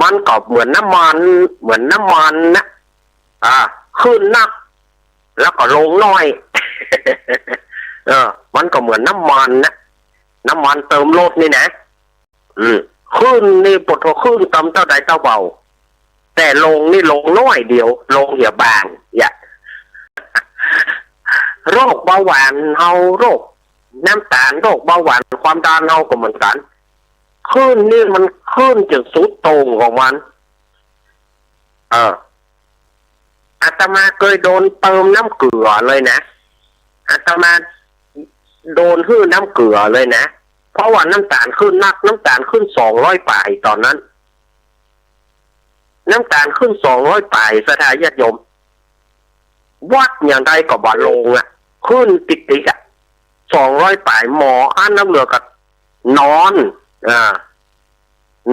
มันก็เหมือนน้ำมัน เหมือนน้ำมันนะ อ่า ขึ้นนัก แล้วก็ลงน้อย เออ มันก็เหมือนน้ำมันนะ น้ำมันเติมรถนี่นะ อืม ขึ้นนี่ปะโถ ขึ้นตำเต้าใดเต้าเบา แต่ลงนี่ลงน้อยเดียว ลงเหียบาง อย่า โรคเบาหวานเฮา โรคน้ำตาล โรคเบาหวาน ความดันเฮาก็เหมือนกั๋น ขึ้นนี่มันขึ้นจ๋นสุดโต่งของมัน เออ อาตมาเกยโดนเติมน้ำเกลือเลยนะ อาตมาโดนหื้อน้ำเกลือเลยนะ เพราะว่าน้ำตาลขึ้นนัก น้ำตาลขึ้นสองร้อยป๋ายต๋อนนั้น น้ำตาลขึ้นสองร้อยป๋าย ศรัทธาญาติโยม วัดอย่างใดก็บ่ลงอะ ขึ้นติดๆ อะ สองร้อยป๋าย หมออั้นน้ำเหลืองก็นอน อ่า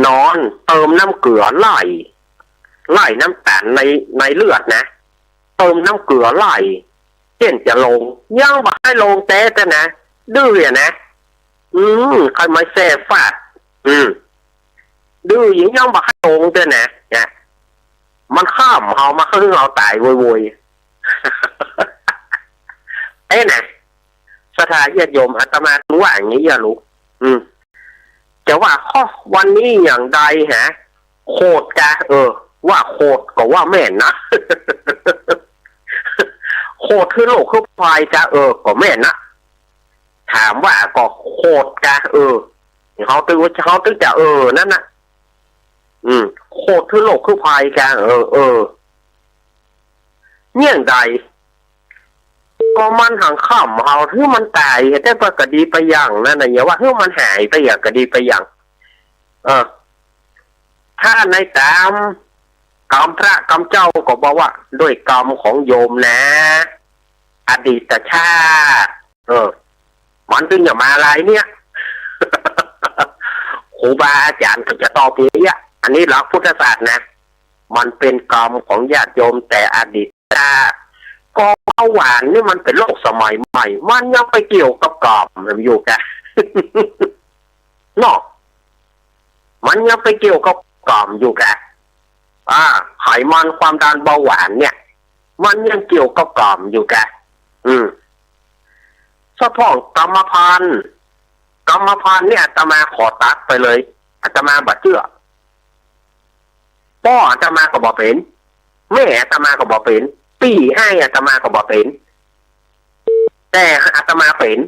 นอนเติมน้ำเกลือไล่ ไล่น้ำตาลใน ในเลือดนะ เติมน้ำเกลือไล่ เจ้นจะลง ยังบ่ใค่ลงแต๊ๆ นะ ดื้ออะนะ อืม ใค่มาแซ่ฟาด อืม ดื้อยัง ยังบ่ใค่ลงแต๊นะ เนี่ย มันข้ามเฮามา คือเฮาต๋ายโวยๆ เอ๊ะนะ ศรัทธาญาติโยม อาตมาว่าอย่างนี้อย่ารู้ อืม จะว่าข้อวันนี้อย่างใดฮะ โขดกะ เออ ว่าโขดก็ว่าแม่นนะ โขดคือโรคคือภัยกะ เออ ก็แม่นนะ ถามว่าก็โขดกะ เออ เฮาตึง เฮาตึงจะ เออ นั้นนะ อืม โขดคือโรคคือภัยกะ เออ เออ เนี่ยใด ก็มันหังข้ามเฮา หื้อมันต๋าย แต่ว่าก็ดีไปอย่างนั้นนะ อย่าว่าหื้อมันหายไปอย่างก็ดีไปอย่าง เออ ถ้าในต๋ามกำพระกำเจ้าก็บอกว่า ด้วยกรรมของโยมนะ อดีตชาติ เออ มันตึงจะมาลายเนี่ย ครูบาอาจ๋ารย์ก็จะตอบอย่างเงี้ย อันนี้หลักพุทธศาสตร์นะ มันเป๋นกรรมของญาติโยมแต่อดีตชาติ ก็เบาหวานนี่มันเป๋นโรคสมัยใหม่ มันยังไปเกี่ยวกับกรรมอยู่กะ เนาะ มันยังไปเกี่ยวกับกรรมอยู่กะ อ่า ไขมัน ความดัน เบาหวานเนี่ย มันยังเกี่ยวกับกรรมอยู่กะ อืม สะพ่องกรรมพันธุ์ กรรมพันธุ์เนี่ยอาตมาขอตัดไปเลย อาตมาบ่เจื้อ ป้ออาตมาก็บ่เป๋น แม่อาตมาก็บ่เป๋น ปี้อ้ายอาตมาก็บ่เป๋น แต่อาตมาเป๋น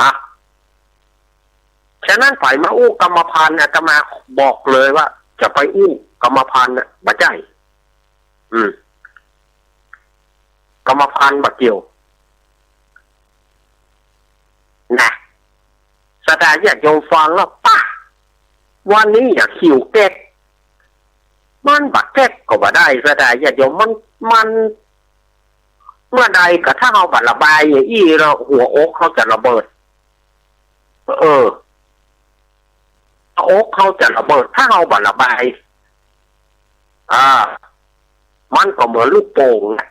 อ่ะ ฉะนั้นใผมาอู้กรรมพันธุ์ อาตมาบอกเลยว่าจะไปอู้กรรมพันธุ์น่ะ บ่ใจ้ อืม กรรมพันธุ์บ่เกี่ยว นะ ศรัทธาญาติโยมฟังแล้วปะ วันนี้อย่าขิวแก๊ก มันบ่แก๊กก็บ่ได้ ศรัทธาญาติโยม มัน มัน เมื่อใดก็ถ้าเฮาบ่ระบายอย่างอี้แล้ว หัวอกเฮาจะระเบิด เออ อกเฮาจะระเบิด ถ้าเฮาบ่ระบาย อ่า มันก็เหมือนลูกโป่งน่ะ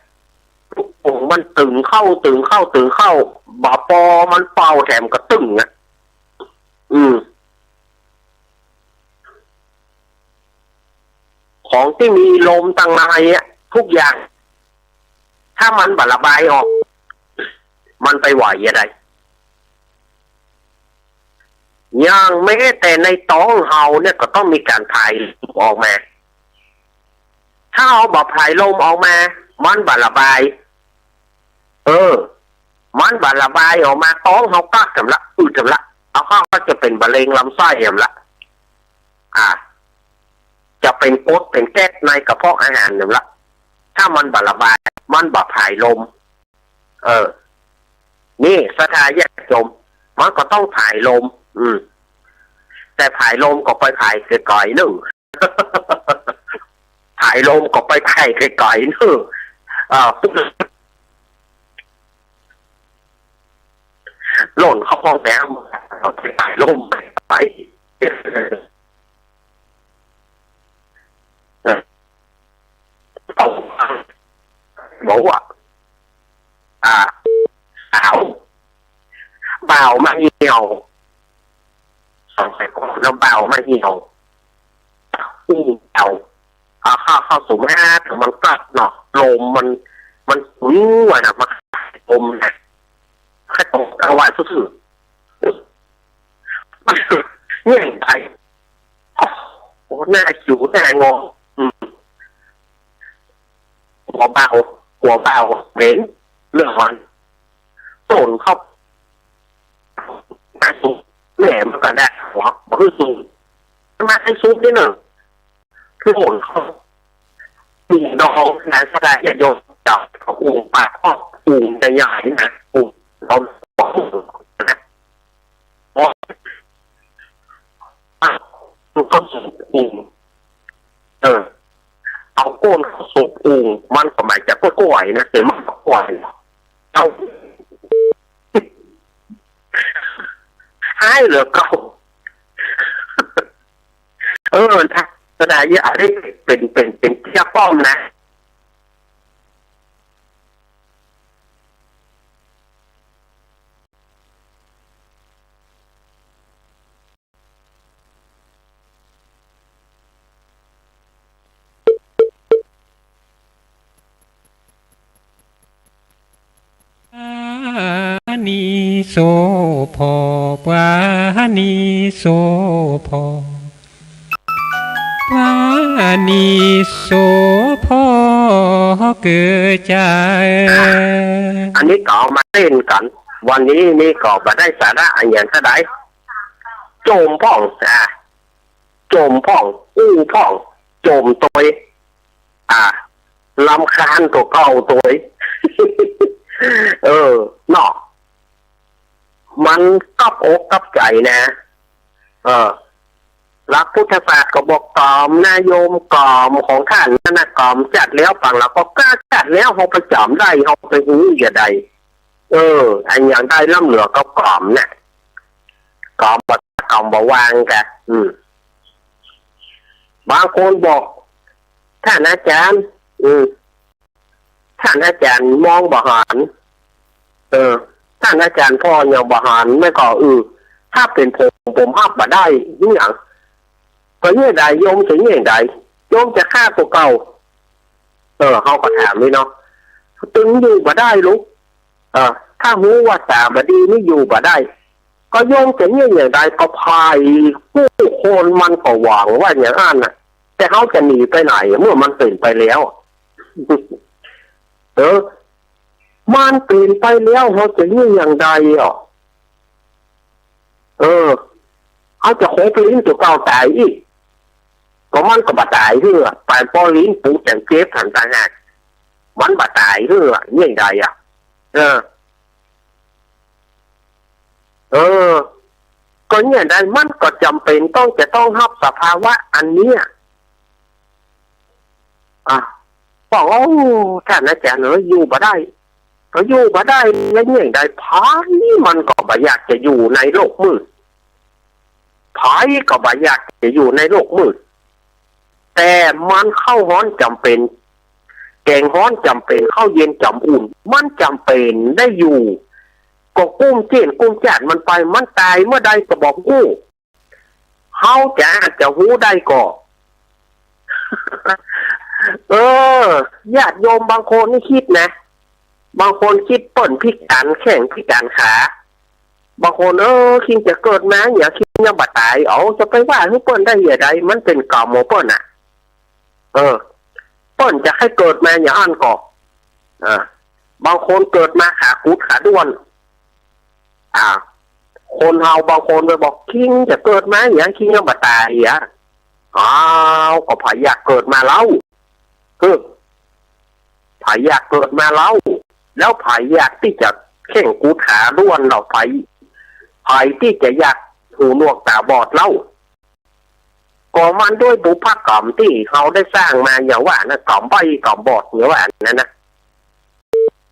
ลูกโป่งมันตึงเข้า ตึงเข้า ตึงเข้า บ่ปอมันเป่าแถมก็ตึงอ่ะ อืม ของตี้มีลมตังในอะ ทุกอย่าง ถ้ามันบ่ระบายออก มันไปไหวอะได อย่างแม้แต่ในต๊องเฮาเนี่ยก็ต้องมีก๋านผายลมออกมา ถ้าเฮาบ่ผายลมออกมา มันบ่ระบาย เออ มันบ่ระบายออกมา ต๊องเฮากั๊กแถมละ อืดแถมละ เอาเข้าก็จะเป๋นมะเร็งลำไส้แถมละ อ่า จะเป๋นกรดเป๋นแก๊สในกระเพาะอาหารแถมละ ถ้ามันบ่ระบาย มันบ่ผายลม เออ นี่ศรัทธาญาติโยม มันก็ต้องผายลม อืม แต่ผายลมก็ไปผายไก๋ๆ นึ่ง ผายลมก็ไปผายไก๋ๆ นึ่ง เออ หล่นเข้าห้องน้ำ เอาไปผายลมไป เออ เอา เขาว่า อ่า สาว บ่าวมาเหี่ยว สองสามคนแล้วบ่าวมาเหี่ยว อู้เก่า เอาเข้า เข้าสู่มา แต่มันก็เนาะ ลมมัน มันสูงอะนะ มันลมนะ แค่ตรงกลางวันซื่อๆ มันเนี่ยไป โอ้โห หน้าหิว หน้างอ อืม หัวเบา หัวเบา เหม็น เรื่องมัน ต้นเขา มาสุก แหม มันก็ได้หัว บ่คือสุก มาให้สุกนิดหนึ่ง ต้นเขา ปลูกดองนะ ก็ได้ ญาติโยมเจ้า ปลูกป่า ก็ปลูกใหญ่ๆ นะ ปลูกดอง นะ เอาเข้าสู่ปรุง เออ เอาก้นเข้าสู่ปรุง มันก็หมายจะก้อยๆ นะ แต่มันก็ก้อย เอา หายเหลือเก่า เออ นะ ก็ได้ อันนี้เป็น เป็น เป็นเพี้ยป้อมนะ ปานีโสภอ ปานีโสภอ ปานีโสภอ เกิดจา อันนี้ก็เอามาเต้นกัน วันนี้นี่ก็บ่ได้สาระอะหยังเต้าใด โจมพ่อง อ่า โจมพ่อง อู้พ่อง โจมตวย อ่า รำคาญตั๋วเก่าตวย เออ เนาะ มันกับอกกับใจ๋นะ เออ หลักพุทธศาสตร์ก็บอกกล่อมนะโยม กล่อมของต้านนั่นนะ กล่อมจัดแล้ว ปางลาวก็กล้าจัดแล้ว เฮาไปจ๋ำได้ เฮาไปหื้อจะใด เออ อันหยังได้ล้ำเหลือก็กล่อมนะ กล่อมบ่ กล่อมบ่วางกะ อืม บางคนบอก ต้านอาจ๋ารย์ อืม ต้านอาจ๋ารย์มองบ่หัน เออ ต้านอาจ๋ารย์ผ่อยังบ่หัน แม่นก่อ เออ ถ้าเป๋นผม ผมฮับบ่ได้ อิหยัง ก็เยียะใด โยมจะเยียะใด โยมจะฆ่าตั๋วเก่า เออ เฮาก็ถามนี่เนาะ ตึงอยู่บ่ได้ลูก เออ ถ้าฮู้ว่าต๋าบ่ดีนี่อยู่บ่ได้ ก็โยมจะเยียะอย่างใด ก็ใผผู้คนมันก็หวังว่าอย่างอั้นน่ะ แต่เฮาจะหนีไปไหน เมื่อมันเป๋นไปแล้ว เออ มันเป๋นไปแล้ว เฮาจะเยียะอย่างใดอ่ะ เออ เฮาจะคงไปลิ้นตั๋วเก่าต๋ายอี้ ก็มันก็บ่ต๋ายเหื้อ ปานป้อลิ้นปูจังเจ็บหันต่างหาก มันบ่ต๋ายเหื้อ เยียะอย่างใดอ่ะ เออ เออ ก็เยียะใด มันก็จ๋ำเป๋นต้องจะต้องฮับสภาวะอันเนี้ย อ่ะ บอก โอ้ ต้านอาจ๋ารย์เอ๋ย อยู่บ่ได้ ก็อยู่บ่ได้ แล้วเยียะใด ใผมันก็บ่อยากจะอยู่ในโลกมืด ใผก็บ่อยากจะอยู่ในโลกมืด แต่มันข้าวฮ้อนจ๋ำเป๋น แกงฮ้อนจ๋ำเป๋น ข้าวเย็นจ๋ำอุ่น มันจ๋ำเป๋นได้อยู่ ก็กุ้มเจ๊ยนกุ้มจ๊าดมันไป มันต๋ายเมื่อใดก็บ่ฮู้ เฮาจะอาจจะฮู้ได้ก่อ เออ ญาติโยมบางคนนี่กึ๊ดนะ บางคนกึ๊ดเปิ้นพิก๋านแข้งพิก๋านขา บางคน เออ คิงจะเกิดมาเนี่ย คิงยังบ่ต๋าย เอ้า จะไปว่าหื้อเปิ้นได้อย่างใด มันเป๋นกรรมของเปิ้นน่ะ เออ เปิ้นจะใค่เกิดมาอย่างอั้นก่อ อ่า บางคนเกิดมาขากุดขาด้วน อ่า คนเฮาบางคนไปบอก คิงจะเกิดมาอย่าง คิงยังบ่ต๋ายอ่ะ อ้าว ก็ใผอยากเกิดมาเล่า เออ ใผอยากเกิดมาเล่า แล้วใผอยากตี้จะแข้งกุดขาด้วนเล่า ใผ ใผตี้จะอยากหูหนวกต๋าบอดเล่า ก็มันด้วยบุพกรรมตี้เฮาได้สร้างมาอย่างว่านะ กรรมใบ้กรรมบอดอย่างว่านั้นนะ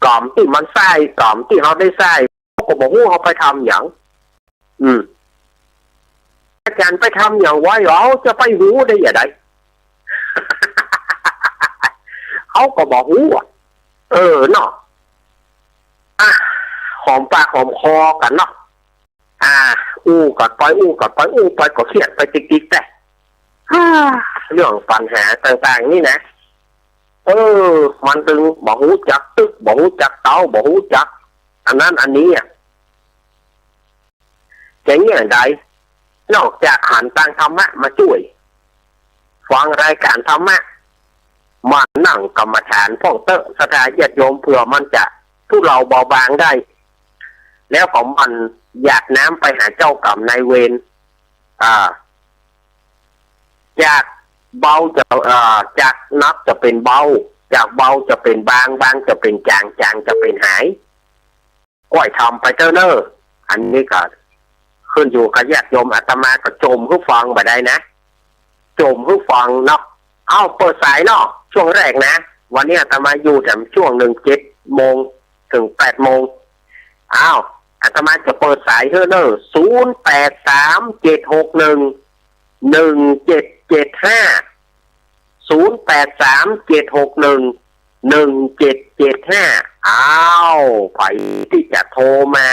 กรรมตี้มันใส่ กรรมตี้เฮาได้ใส่ ก็บ่ฮู้เฮาไปทำหยัง อืม อาจ๋ารย์ไปทำหยังไว้ เฮาจะไปฮู้ได้อย่างใด เฮาก็บ่ฮู้อะ เออเนาะ อ่ะ หอมปากหอมคอกั๋นเนาะ อ่า อู้กั๋นไป อู้กั๋นไป อู้ไปก็เคียดไปติ๊กๆ แต๊ ฮ่า เรื่องปัญหาต่างๆ นี่นะ เออ มันตึงบ่ฮู้จักตึก บ่ฮู้จักเต๊า บ่ฮู้จักอันนั้นอันนี้อะ จะเยียะใด นอกจากหันตางธรรมะมาจ้วย ฟังรายก๋านธรรมะ มานั่งกรรมฐานพ่องเต๊อะ ศรัทธาญาติโยม เผื่อมันจะทุเลาเบาบางได้ แล้วก็หมั่นหยาดน้ำไปหาเจ้ากรรมนายเวร อ่า จากเบาจะ เอ่อ จากหนักจะเป๋นเบา จากเบาจะเป๋นบาง บางจะเป๋นจาง จางจะเป๋นหาย ก้อยทำไปเต๊อะเน่อ อันนี้ก็ขึ้นอยู่กับญาติโยม อาตมาก็โจมหื้อฟังบ่ได้นะ โจมหื้อฟังเนาะ เอ้า เปิดสายเนาะ ช่วงแรกนะ วันนี้อาตมาอยู่แถมช่วงหนึ่ง เจ็ดโมงเถิงแปดโมง อ้าว อาตมาจะเปิดสายหื้อเน่อ ศูนย์แปดสาม เจ็ดหกหนึ่ง หนึ่งเจ็ดเจ็ดห้า ศูนย์แปดสาม เจ็ดหกหนึ่ง หนึ่งเจ็ดเจ็ดห้า อ้าว ใผตี้จะโทรมา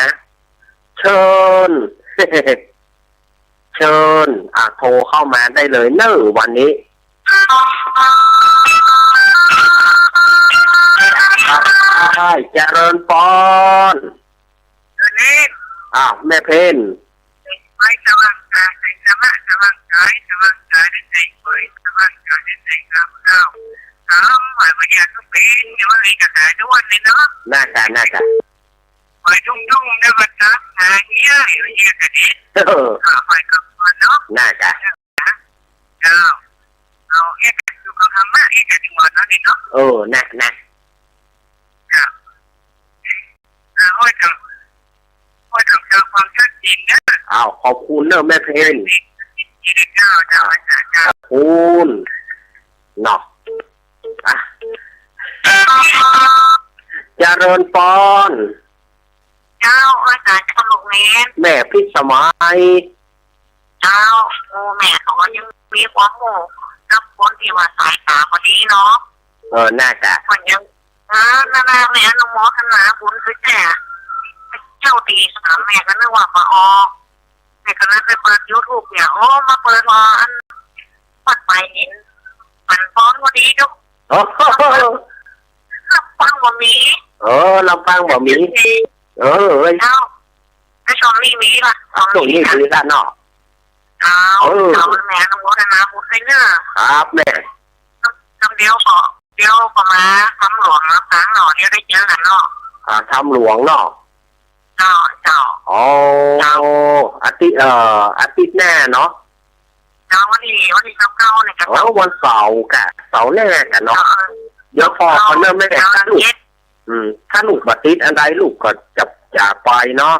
เชิญ เชิญ อ่ะ โทรเข้ามาได้เลยเน่อวันนี้ ใช่ เจริญปอน เจริญ อ้าว แม่เพ็ญ ไปสว่างกาย ไปสว่าง สว่างกาย สว่างกาย ด้วยใจเปิด สว่างกาย ด้วยใจกล้าก้าว อ้าว ไหวปัญญาทุกเป็น อย่าว่าไงก็หายทุกวันเลยเนาะ น่าจะ น่าจะ ไหวทุ่งๆ ได้บรรทัด หาเหี้ย อยู่เหี้ยกะดิ เออ อ่า ไหวกับคนเนาะ น่าจะ เจ้า เอาเอ๊ะ อยู่กับธรรมะเอ๊ะ จะถึงวันนั้นนี่เนาะ เออ นะ นะ เจ้า อ่า ห้อยกับ ห้อยกับเจ้าความชัดเจนเนอะ อ้าว ขอบคุณเนอะแม่เพ็ญ เจ้า เจ้า เจ้า เจ้า ขอบคุณ เนาะ อ่ะ เจริญปอน เจ้า อาจารย์ เจ้าลูกแม่ แม่พิสมัย เจ้า โอ้ แม่ก็ยังมีความรู้กับคนตี้ว่าสายตาบ่ดีเนาะ เออ น่าจะ คนยัง อ่า นั่นน่ะ แม่อนุโมทนาบุญคือแท้ เจ้าตี้สาม แม่ก็นึกว่าบ่ออก แม่ก็เลยไปเปิดยูทูบเนี่ย โอ้ มาเปิดว่าอัน วัดไปเห็น มันฟ้องบ่ดีเนาะ โอ้โห ลำปางบ่มี เออ ลำปางบ่มี เออ เอ้ย เจ้า ไอ้ช่วงนี้มีล่ะ ช่วงนี้มีล่ะเนาะ เจ้า เออ เจ้า แม่อนุโมทนาบุญด้วยเนอะ ครับแม่ คำเดียวก็ เดี๋ยวก็มา คำหลวง ลำปางเนาะ เดี๋ยวได้เจอกั๋นเนาะ อ่า คำหลวงเนาะ เจ้า เจ้า อ๋อ เจ้า อาทิตย์ เอ่อ อาทิตย์หน้าเนาะ เจ้า วันนี้ วันนี้เสาร์เก้านี่กะ อ๋อ วันเสาร์กะ เสาร์หน้ากะเนาะ เจ้า เดี๋ยวพอ เจ้า ก่อนเนอะแม่ เจ้า ถ้าลูก เจ็ด อืม ถ้าลูกบ่ติดอันใดลูกก็จะ จะไปเนาะ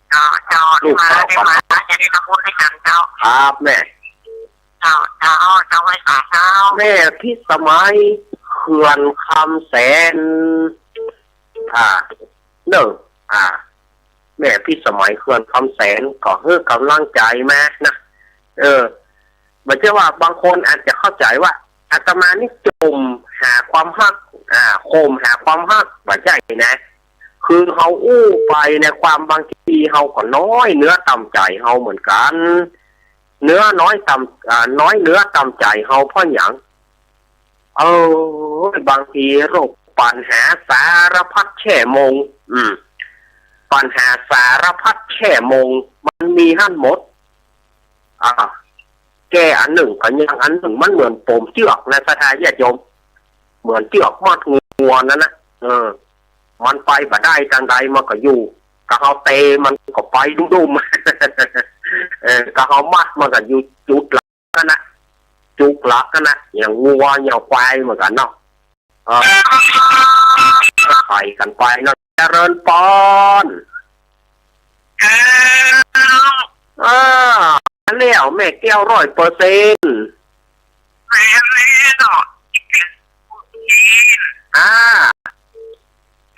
เจ้า เจ้า ลูก ได้มา ขอ ได้มา จะได้ทำบุญด้วยกั๋นเจ้า ครับแม่ เจ้า เจ้า เจ้า ไหว้สาเจ้า แม่พิสมัย เขื่อนคำแสน อ่า เนอะ อ่า แม่พิสมัย เขื่อนคำแสน ก็หื้อกำลังใจ๋มานะ เออ บ่ใจ้ว่าบางคนอาจจะเข้าใจ๋ว่า อาตมานี่จมหาความฮัก อ่า โหมหาความฮัก บ่ใจ้นะ คือเฮาอู้ไปในความบางทีเฮาก็น้อยเนื้อต่ำใจ๋เฮาเหมือนกั๋น เนื้อน้อยต่ำ อ่า น้อยเนื้อต่ำใจ๋เฮาเพราะหยัง เออ บางทีโรคปัญหาสารพัดแช่มง อืม ปัญหาสารพัดแช่มง มันมีหั้นหมด อ่า แก้อันนึ่งก็ยังอันนึ่ง มันเหมือนโป๋มเจื้อกนะ ศรัทธาญาติโยม เหมือนเจื้อกมัดงัวนั่นนะ เออ มันไปบ่ได้ตางใด มันก็อยู่ กะเฮาเตะมันก็ไปดุ้มๆ เออ กะเฮามัดมันก็อยู่จุดหลักหั้นนะ จุดหลักหั้นนะ อย่างงัวอย่างควายเหมือนกั๋นเนาะ เออ ไปกั๋นไปเนาะ เจริญปอน เออ แล้วแม่แก้วร้อยเปอร์เซ็นต์ แม่นแล้วเนาะ อ่า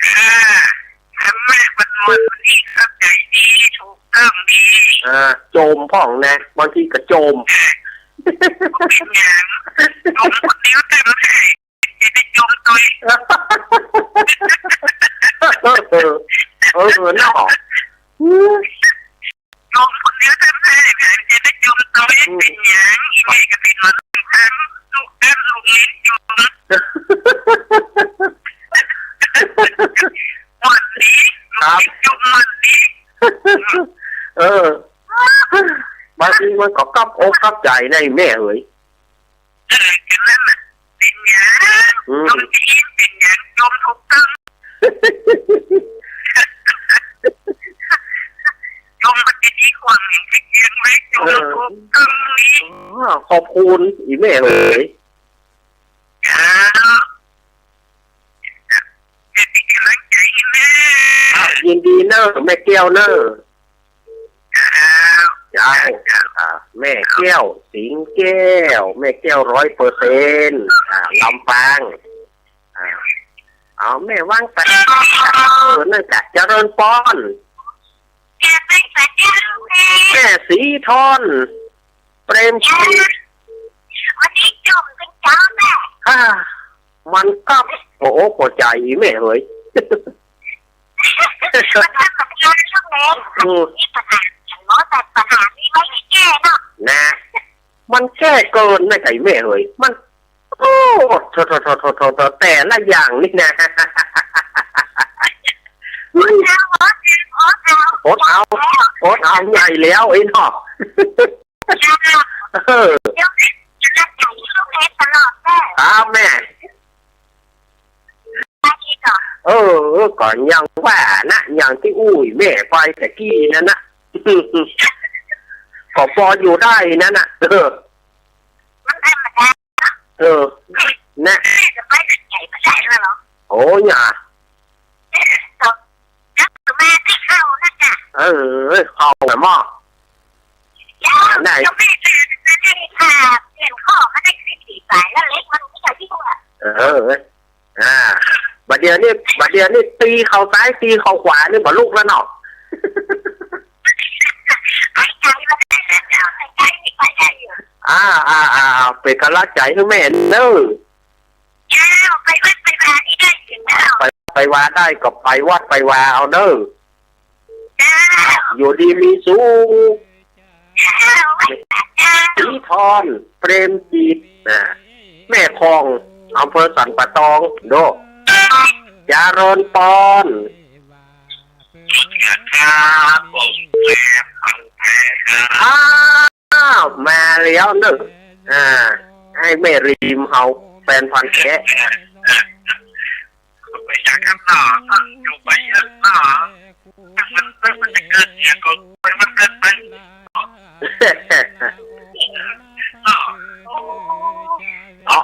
อ่า แม่เป็นคนดี เข้าใจ๋ดี ถูกต้องดี อ่า โจมพ่องนะ บางทีก็โจม เป็นหยัง โจมคนเดียวเต็มที่ จะได้ จมตอย เออ เออ เนาะ จมคนเดียวแท้ๆ เนี่ย จะได้จมตอย อืม เป๋นหยัง อีแม่ก็เป๋นหวัดทั้งลูกแก้มลูกลิ้นจม หวัดดี ครับ ลูกลิ้นจม หวัดดี เออ บางทีมันก็กลับอกกลับใจ๋นะอีแม่เอ๋ย เออ ก็นั่นน่ะ เป๋นหยัง อืม จมตี้อินเป๋นหยัง จมถูกตึง จมมันจะดีกว่าหยัง จะเกียงไว้ จมถูกตึงนี่ เออ ขอบคุณอีแม่เอ๋ย ครับ เป๋นก๋ำลังใจ๋อีแม่ ครับ ยินดีเน่อ แม่แก้วเน่อ เจ้า เจ้า อ่า แม่แก้ว สิงห์แก้ว แม่แก้วร้อยเปอร์เซ็นต์ อ่า ลำปาง อ่า เอาแม่วางไป เออ นั่นจ้ะ เจริญปอน แม่สีทอน เปรมจิต วันนี้จุ่มเป็นเจ้าแม่ อ่า มันก็ โอ้โห หัวใจ๋อีแม่เอ๋ย มันเป็นปัญหาช่วงนี้ อืม มีปัญหาอย่างน้อยแต่ปัญหานี้ไม่ได้แก้เนาะ นะ มันแก้เกินนะไอ้แม่เอ๋ย มัน โอ้ โถ โถ โถ แต่ละอย่างนี่นะ อดเอา อดเอา อดเอา อดเอาใหญ่แล้วไอ้เนาะ เออ เดี๋ยวจะใส่ลูกเล็กตลอดแม่ ครับแม่ เออ ก็ยังว่านะ อย่างตี้อู้แม่ไปตะกี้นั่นนะ ก็ปออยู่ได้นั่นน่ะ เออ มันธรรมดา เออ นะ แม่จะไปไหนไม่ได้แล้วเหรอ โอ้ย อย่า แม่ไปเข้านะจ๊ะ เออ เข้าน่ะหม้อ แล้ว ไหน เจ้าแม่จะได้พาเปลี่ยนข้อมาได้สิบสี่สายแล้วเล็กมันไม่ใช่ที่ว่า เออ อ่า บัดเดี๋ยวนี้ บัดเดี๋ยวนี้ตีเข้าซ้าย ตีเข้าขวานี่บ่ลุกแล้วเนาะ หายใจมาได้แล้วเจ้า หายใจนี่ไปได้อยู่ อ่า อ่า อ่า เป๋นก๋ำลังใจ๋หื้อแม่เน่อ เจ้า ไปวัดไปวานี่ได้ถึงแล้ว ไป ไปวาได้ก็ไปวัดไปวาเอาเน่อ เจ้า อยู่ดีมีสุข เจ้า สีทอน เปรมจิต นะ แม่คอง อำเภอสันป่าตอง โด เจริญปอน ครับผม แฟนพันธุ์แท้ครับ อ้าว มาแล้วเน่อ อ่า ไอ้แม่ริมเฮา แฟนพันธุ์แท้ ไปจักกันหนอ อยู่ไปเยอะหนอ มัน มันจะเกิดเนี่ยก็มันเกิดไป เอา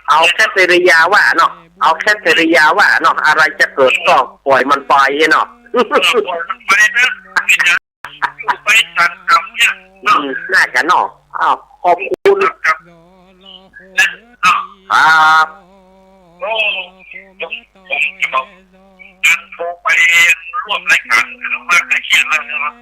เอาแคทเธอรีนว่าเนาะ เอาแคทเธอรีนว่าเนาะ อะไรจะเกิดก็ปล่อยมันไปเนาะ ปล่อยมันไปเถอะ ไปตามกรรมเนี่ย อืม น่าจะเนาะ อ้าว ขอบคุณ ตามกรรม ครับ โอ้ ผม ผมจะบอก การโทรไปร่วมรายการ มากเขียนแล้วนะครับ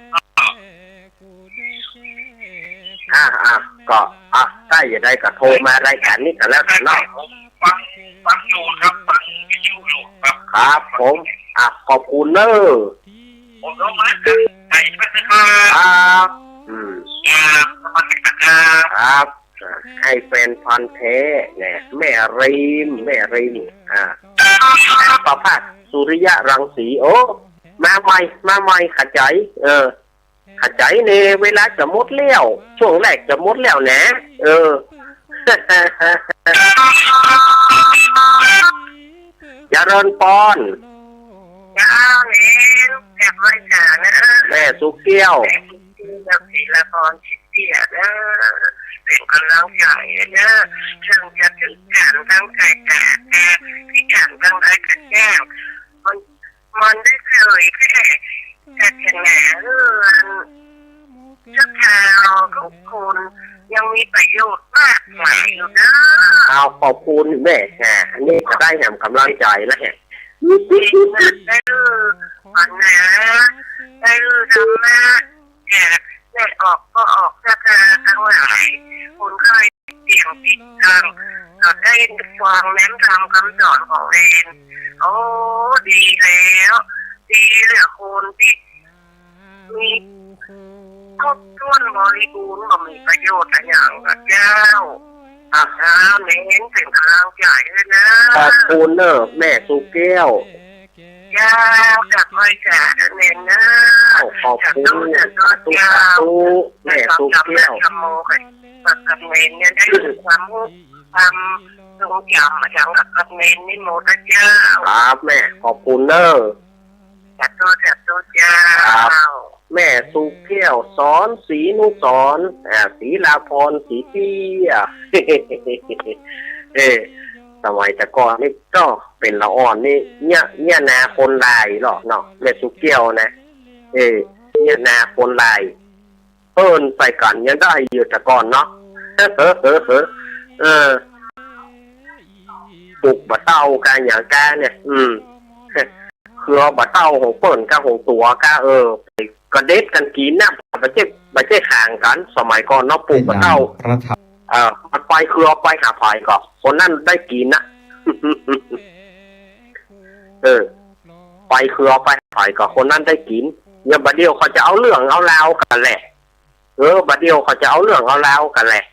อ่า อ่า ก็ อ่ะ ถ้าอย่างใดก็โทรมารายการนี้ก็แล้วกันเนาะ ผมฟัง ฟังอยู่ครับ ฟังวิทยุอยู่ครับ ครับผม อ่ะ ขอบคุณเน่อ ผมลงมาจากไหนไปนะครับ ครับ อืม ครับ นมัสการครับ ครับ อ่ะ ให้แฟนพันธุ์แท้เนี่ย แม่ริม แม่ริม อ่ะ ประภาสสุริยะรังสี โอ้ มาใหม่ มาใหม่ ขะใจ๋ เออ ขะใจ๋เน่ เวลาจะหมดแล้ว ช่วงแรกจะหมดแล้วแหนะ เออ เจริญปอน เจ้า เน้นแบบไหว้สานะ แม่สุแก้ว แม่สุแก้ว ศิลปอน ชิดเตี้ยนะ เป๋นก๋ำลังใจ๋นะ เถิงจะพิก๋านตางกายตา พิก๋านตางใดก็แจ้ง มัน มันได้เผยแพร่ศาสนาเฮือน เจ้าข่าวทุกคนยังมีประโยชน์มากมายอยู่เด้อ เอาขอบคุณแม่ อ่า อันนี้ก็ได้แหมก๋ำลังใจ๋แล้วแหม ได้รู้ปัญหา ได้รู้ธรรมะ แก่แม่ออกก็ออกศรัทธาทั้งหลาย คุณค่อย สียงปิดกั้ง ก็ได้ฟังแนมธรรมคำสอนของแลน โอ้ ดีแล้ว ดีเหลือคนตี้มีครบถ้วนบริบูรณ์ บ่มีประโยชน์อะหยังก็เจ้า อ่ะ แม่นเป๋นก๋ำลังใจ๋หื้อเน่อ ขอบคุณเน่อแม่สุแก้ว เจ้า กราบไหว้สาธุแม่เน่อ ขอบคุณ สาธุ สาธุ สาธุ เจ้า แม่สุแก้ว ธรรมโม กับแม่เนี่ยได้ความรู้ ความทรงจ๋ำมาจากกับแม่นี่หมดนะเจ้า ครับแม่ ขอบคุณเน่อ สาธุ สาธุ เจ้า ครับ แม่สุแก้ว สอนศรีนุสรณ์ อ่า ศรีลาพร ศรีเตี้ย เออ สมัยแต่ก่อนนี่ก็เป๋นละอ่อนนี่ เยียะ เยียะนาคนลายเหรอเนาะ แม่สุแก้วนะ เออ เยียะนาคนลาย เปิ้นใส่กั๋นยังได้อยู่แต่ก่อนเนาะ เออ ปลูกบ่าเต้ากั๋นหยังก้าเนี่ย อืม เครือบ่าเต้าของเปิ้นก้าของตั๋วก้า เออ ไปก็เด็ดกั๋นกิ๋นนะ บ่ใจ้ บ่ใจ้ข่างกั๋น สมัยก่อนเนาะ ปลูกบ่าเต้า เออ มันไปเครือไปหาใผก็ คนนั้นได้กิ๋นนะ เออ ไปเครือไปหาใผก็ คนนั้นได้กิ๋น เนี่ยบ่าเดี่ยวเขาจะเอาเรื่องเอาราวกั๋นแหละ เออ บ่าเดี่ยวเขาจะเอาเรื่องเอาราวกั๋นแหละ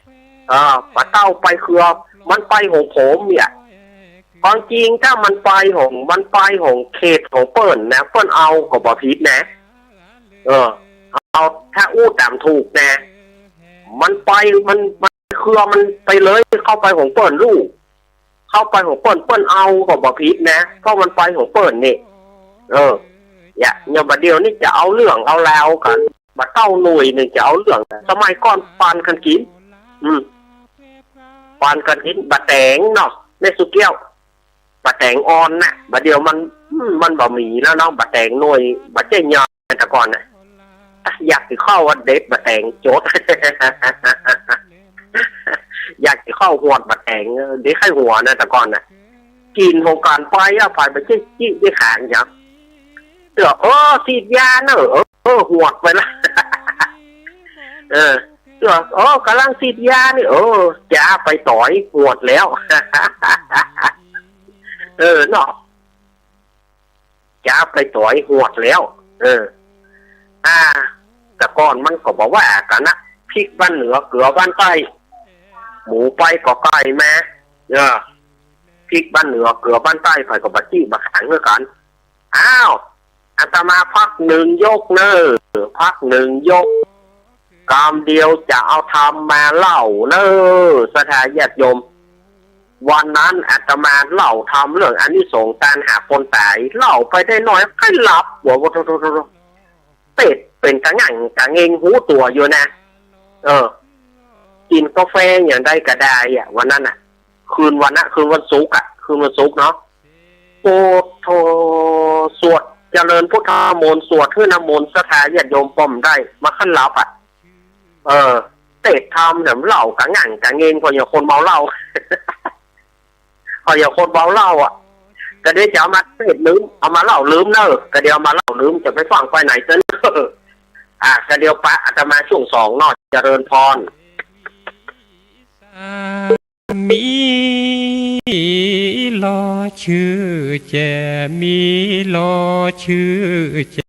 เออ บ่าเต้าไปเครือ มันไปของผมเนี่ย ความจริงถ้ามันไปของ มันไปของเขตของเปิ้นนะ เปิ้นเอาก็บ่ผิดนะ เออ เอา ถ้าอู้ต๋ามถูกนะ มันไป มัน มันเครือมันไปเลย เข้าไปของเปิ้นลูก เข้าไปของเปิ้น เปิ้นเอาก็บ่ผิดนะ เพราะมันไปของเปิ้นนี่ เออ เนี่ย เนี่ยบ่าเดี่ยวนี่จะเอาเรื่องเอาราวกั๋น บ่าเต้าหน่วยนึ่งจะเอาเรื่อง สมัยก่อนปานกั๋นกิ๋น อืม ปานกั๋นกิ๋น บ่าแตงเนาะ แม่สุแก้ว บ่าแตงอ่อนนะ บ่าเดี่ยวมัน อืม มันบ่มีแล้วเนาะ บ่าแตงหน่วย บ่าใจ้ใหญ่แต่ก่อนนะ อยากสิเข้าว่าเด็ดบ่าแตงโจ๊ด อยากสิเข้าหวดบ่าแตง เด็ดใค่หัวนะแต่ก่อนนะ กิ๋นของกั๋นไปอะ ใผบ่ใจ้จี้ใจ้ข่างหยัง เตื้อ เออ ฉีดยาเน่อ เออ เออ หวดไปละ เออ เตื้อ เออ ก่ำลังฉีดยานี่ เออ จ๋าไปต๋อย หวดแล้ว เออ เนาะ จ๋าไปต๋อย หวดแล้ว เออ อ่า แต่ก่อนมันก็บ่ว่ากั๋นนะ พริกบ้านเหนือ เกลือบ้านใต้ หมูไปก็ไก่มา เออ พริกบ้านเหนือ เกลือบ้านใต้ ใผก็บ่จี้บ่ข่างหื้อกั๋น อ้าว อาตมาพักนึ่งยกเน่อ พักนึ่งยก กำเดียวจะเอาธรรมมาเล่าเน่อ ศรัทธาญาติโยม วันนั้นอาตมาเล่าธรรมเรื่องอานิสงส์ก๋านหาคนต๋าย เล่าไปได้หน้อย ใค่หลับ หัว โถ่ๆๆๆ เตดเป๋นกะหงั่งกะเงงฮู้ตั๋วอยู่นะ เออ กิ๋นกาแฟอย่างใดก็ได้อะ วันนั้นน่ะ คืนวันน่ะ คืนวันศุกร์อะ คืนวันศุกร์เนาะ โอ้โธ่ สวดเจริญพุทธมนต์ สวดหื้อน้ำมนต์ศรัทธาญาติโยมป้อมได้ มาคันหลับอะ เออ เตดธรรมเนี่ยเล่ากะหงั่งกะเงง พออย่างคนเมาเหล้า พออย่างคนเมาเหล้าอะ กะเดี๋ยวจะเอามาเตดลืม เอามาเล่าลืมเน่อ กะเดี๋ยวเอามาเล่าลืม จะไปฟั่งไปไหนเสียเน่อ อ่ะ กะเดี๋ยวปะอาตมาช่วงสองเนาะ เจริญพร มีหล่อชื่อแจ่ มีหล่อชื่อแจ่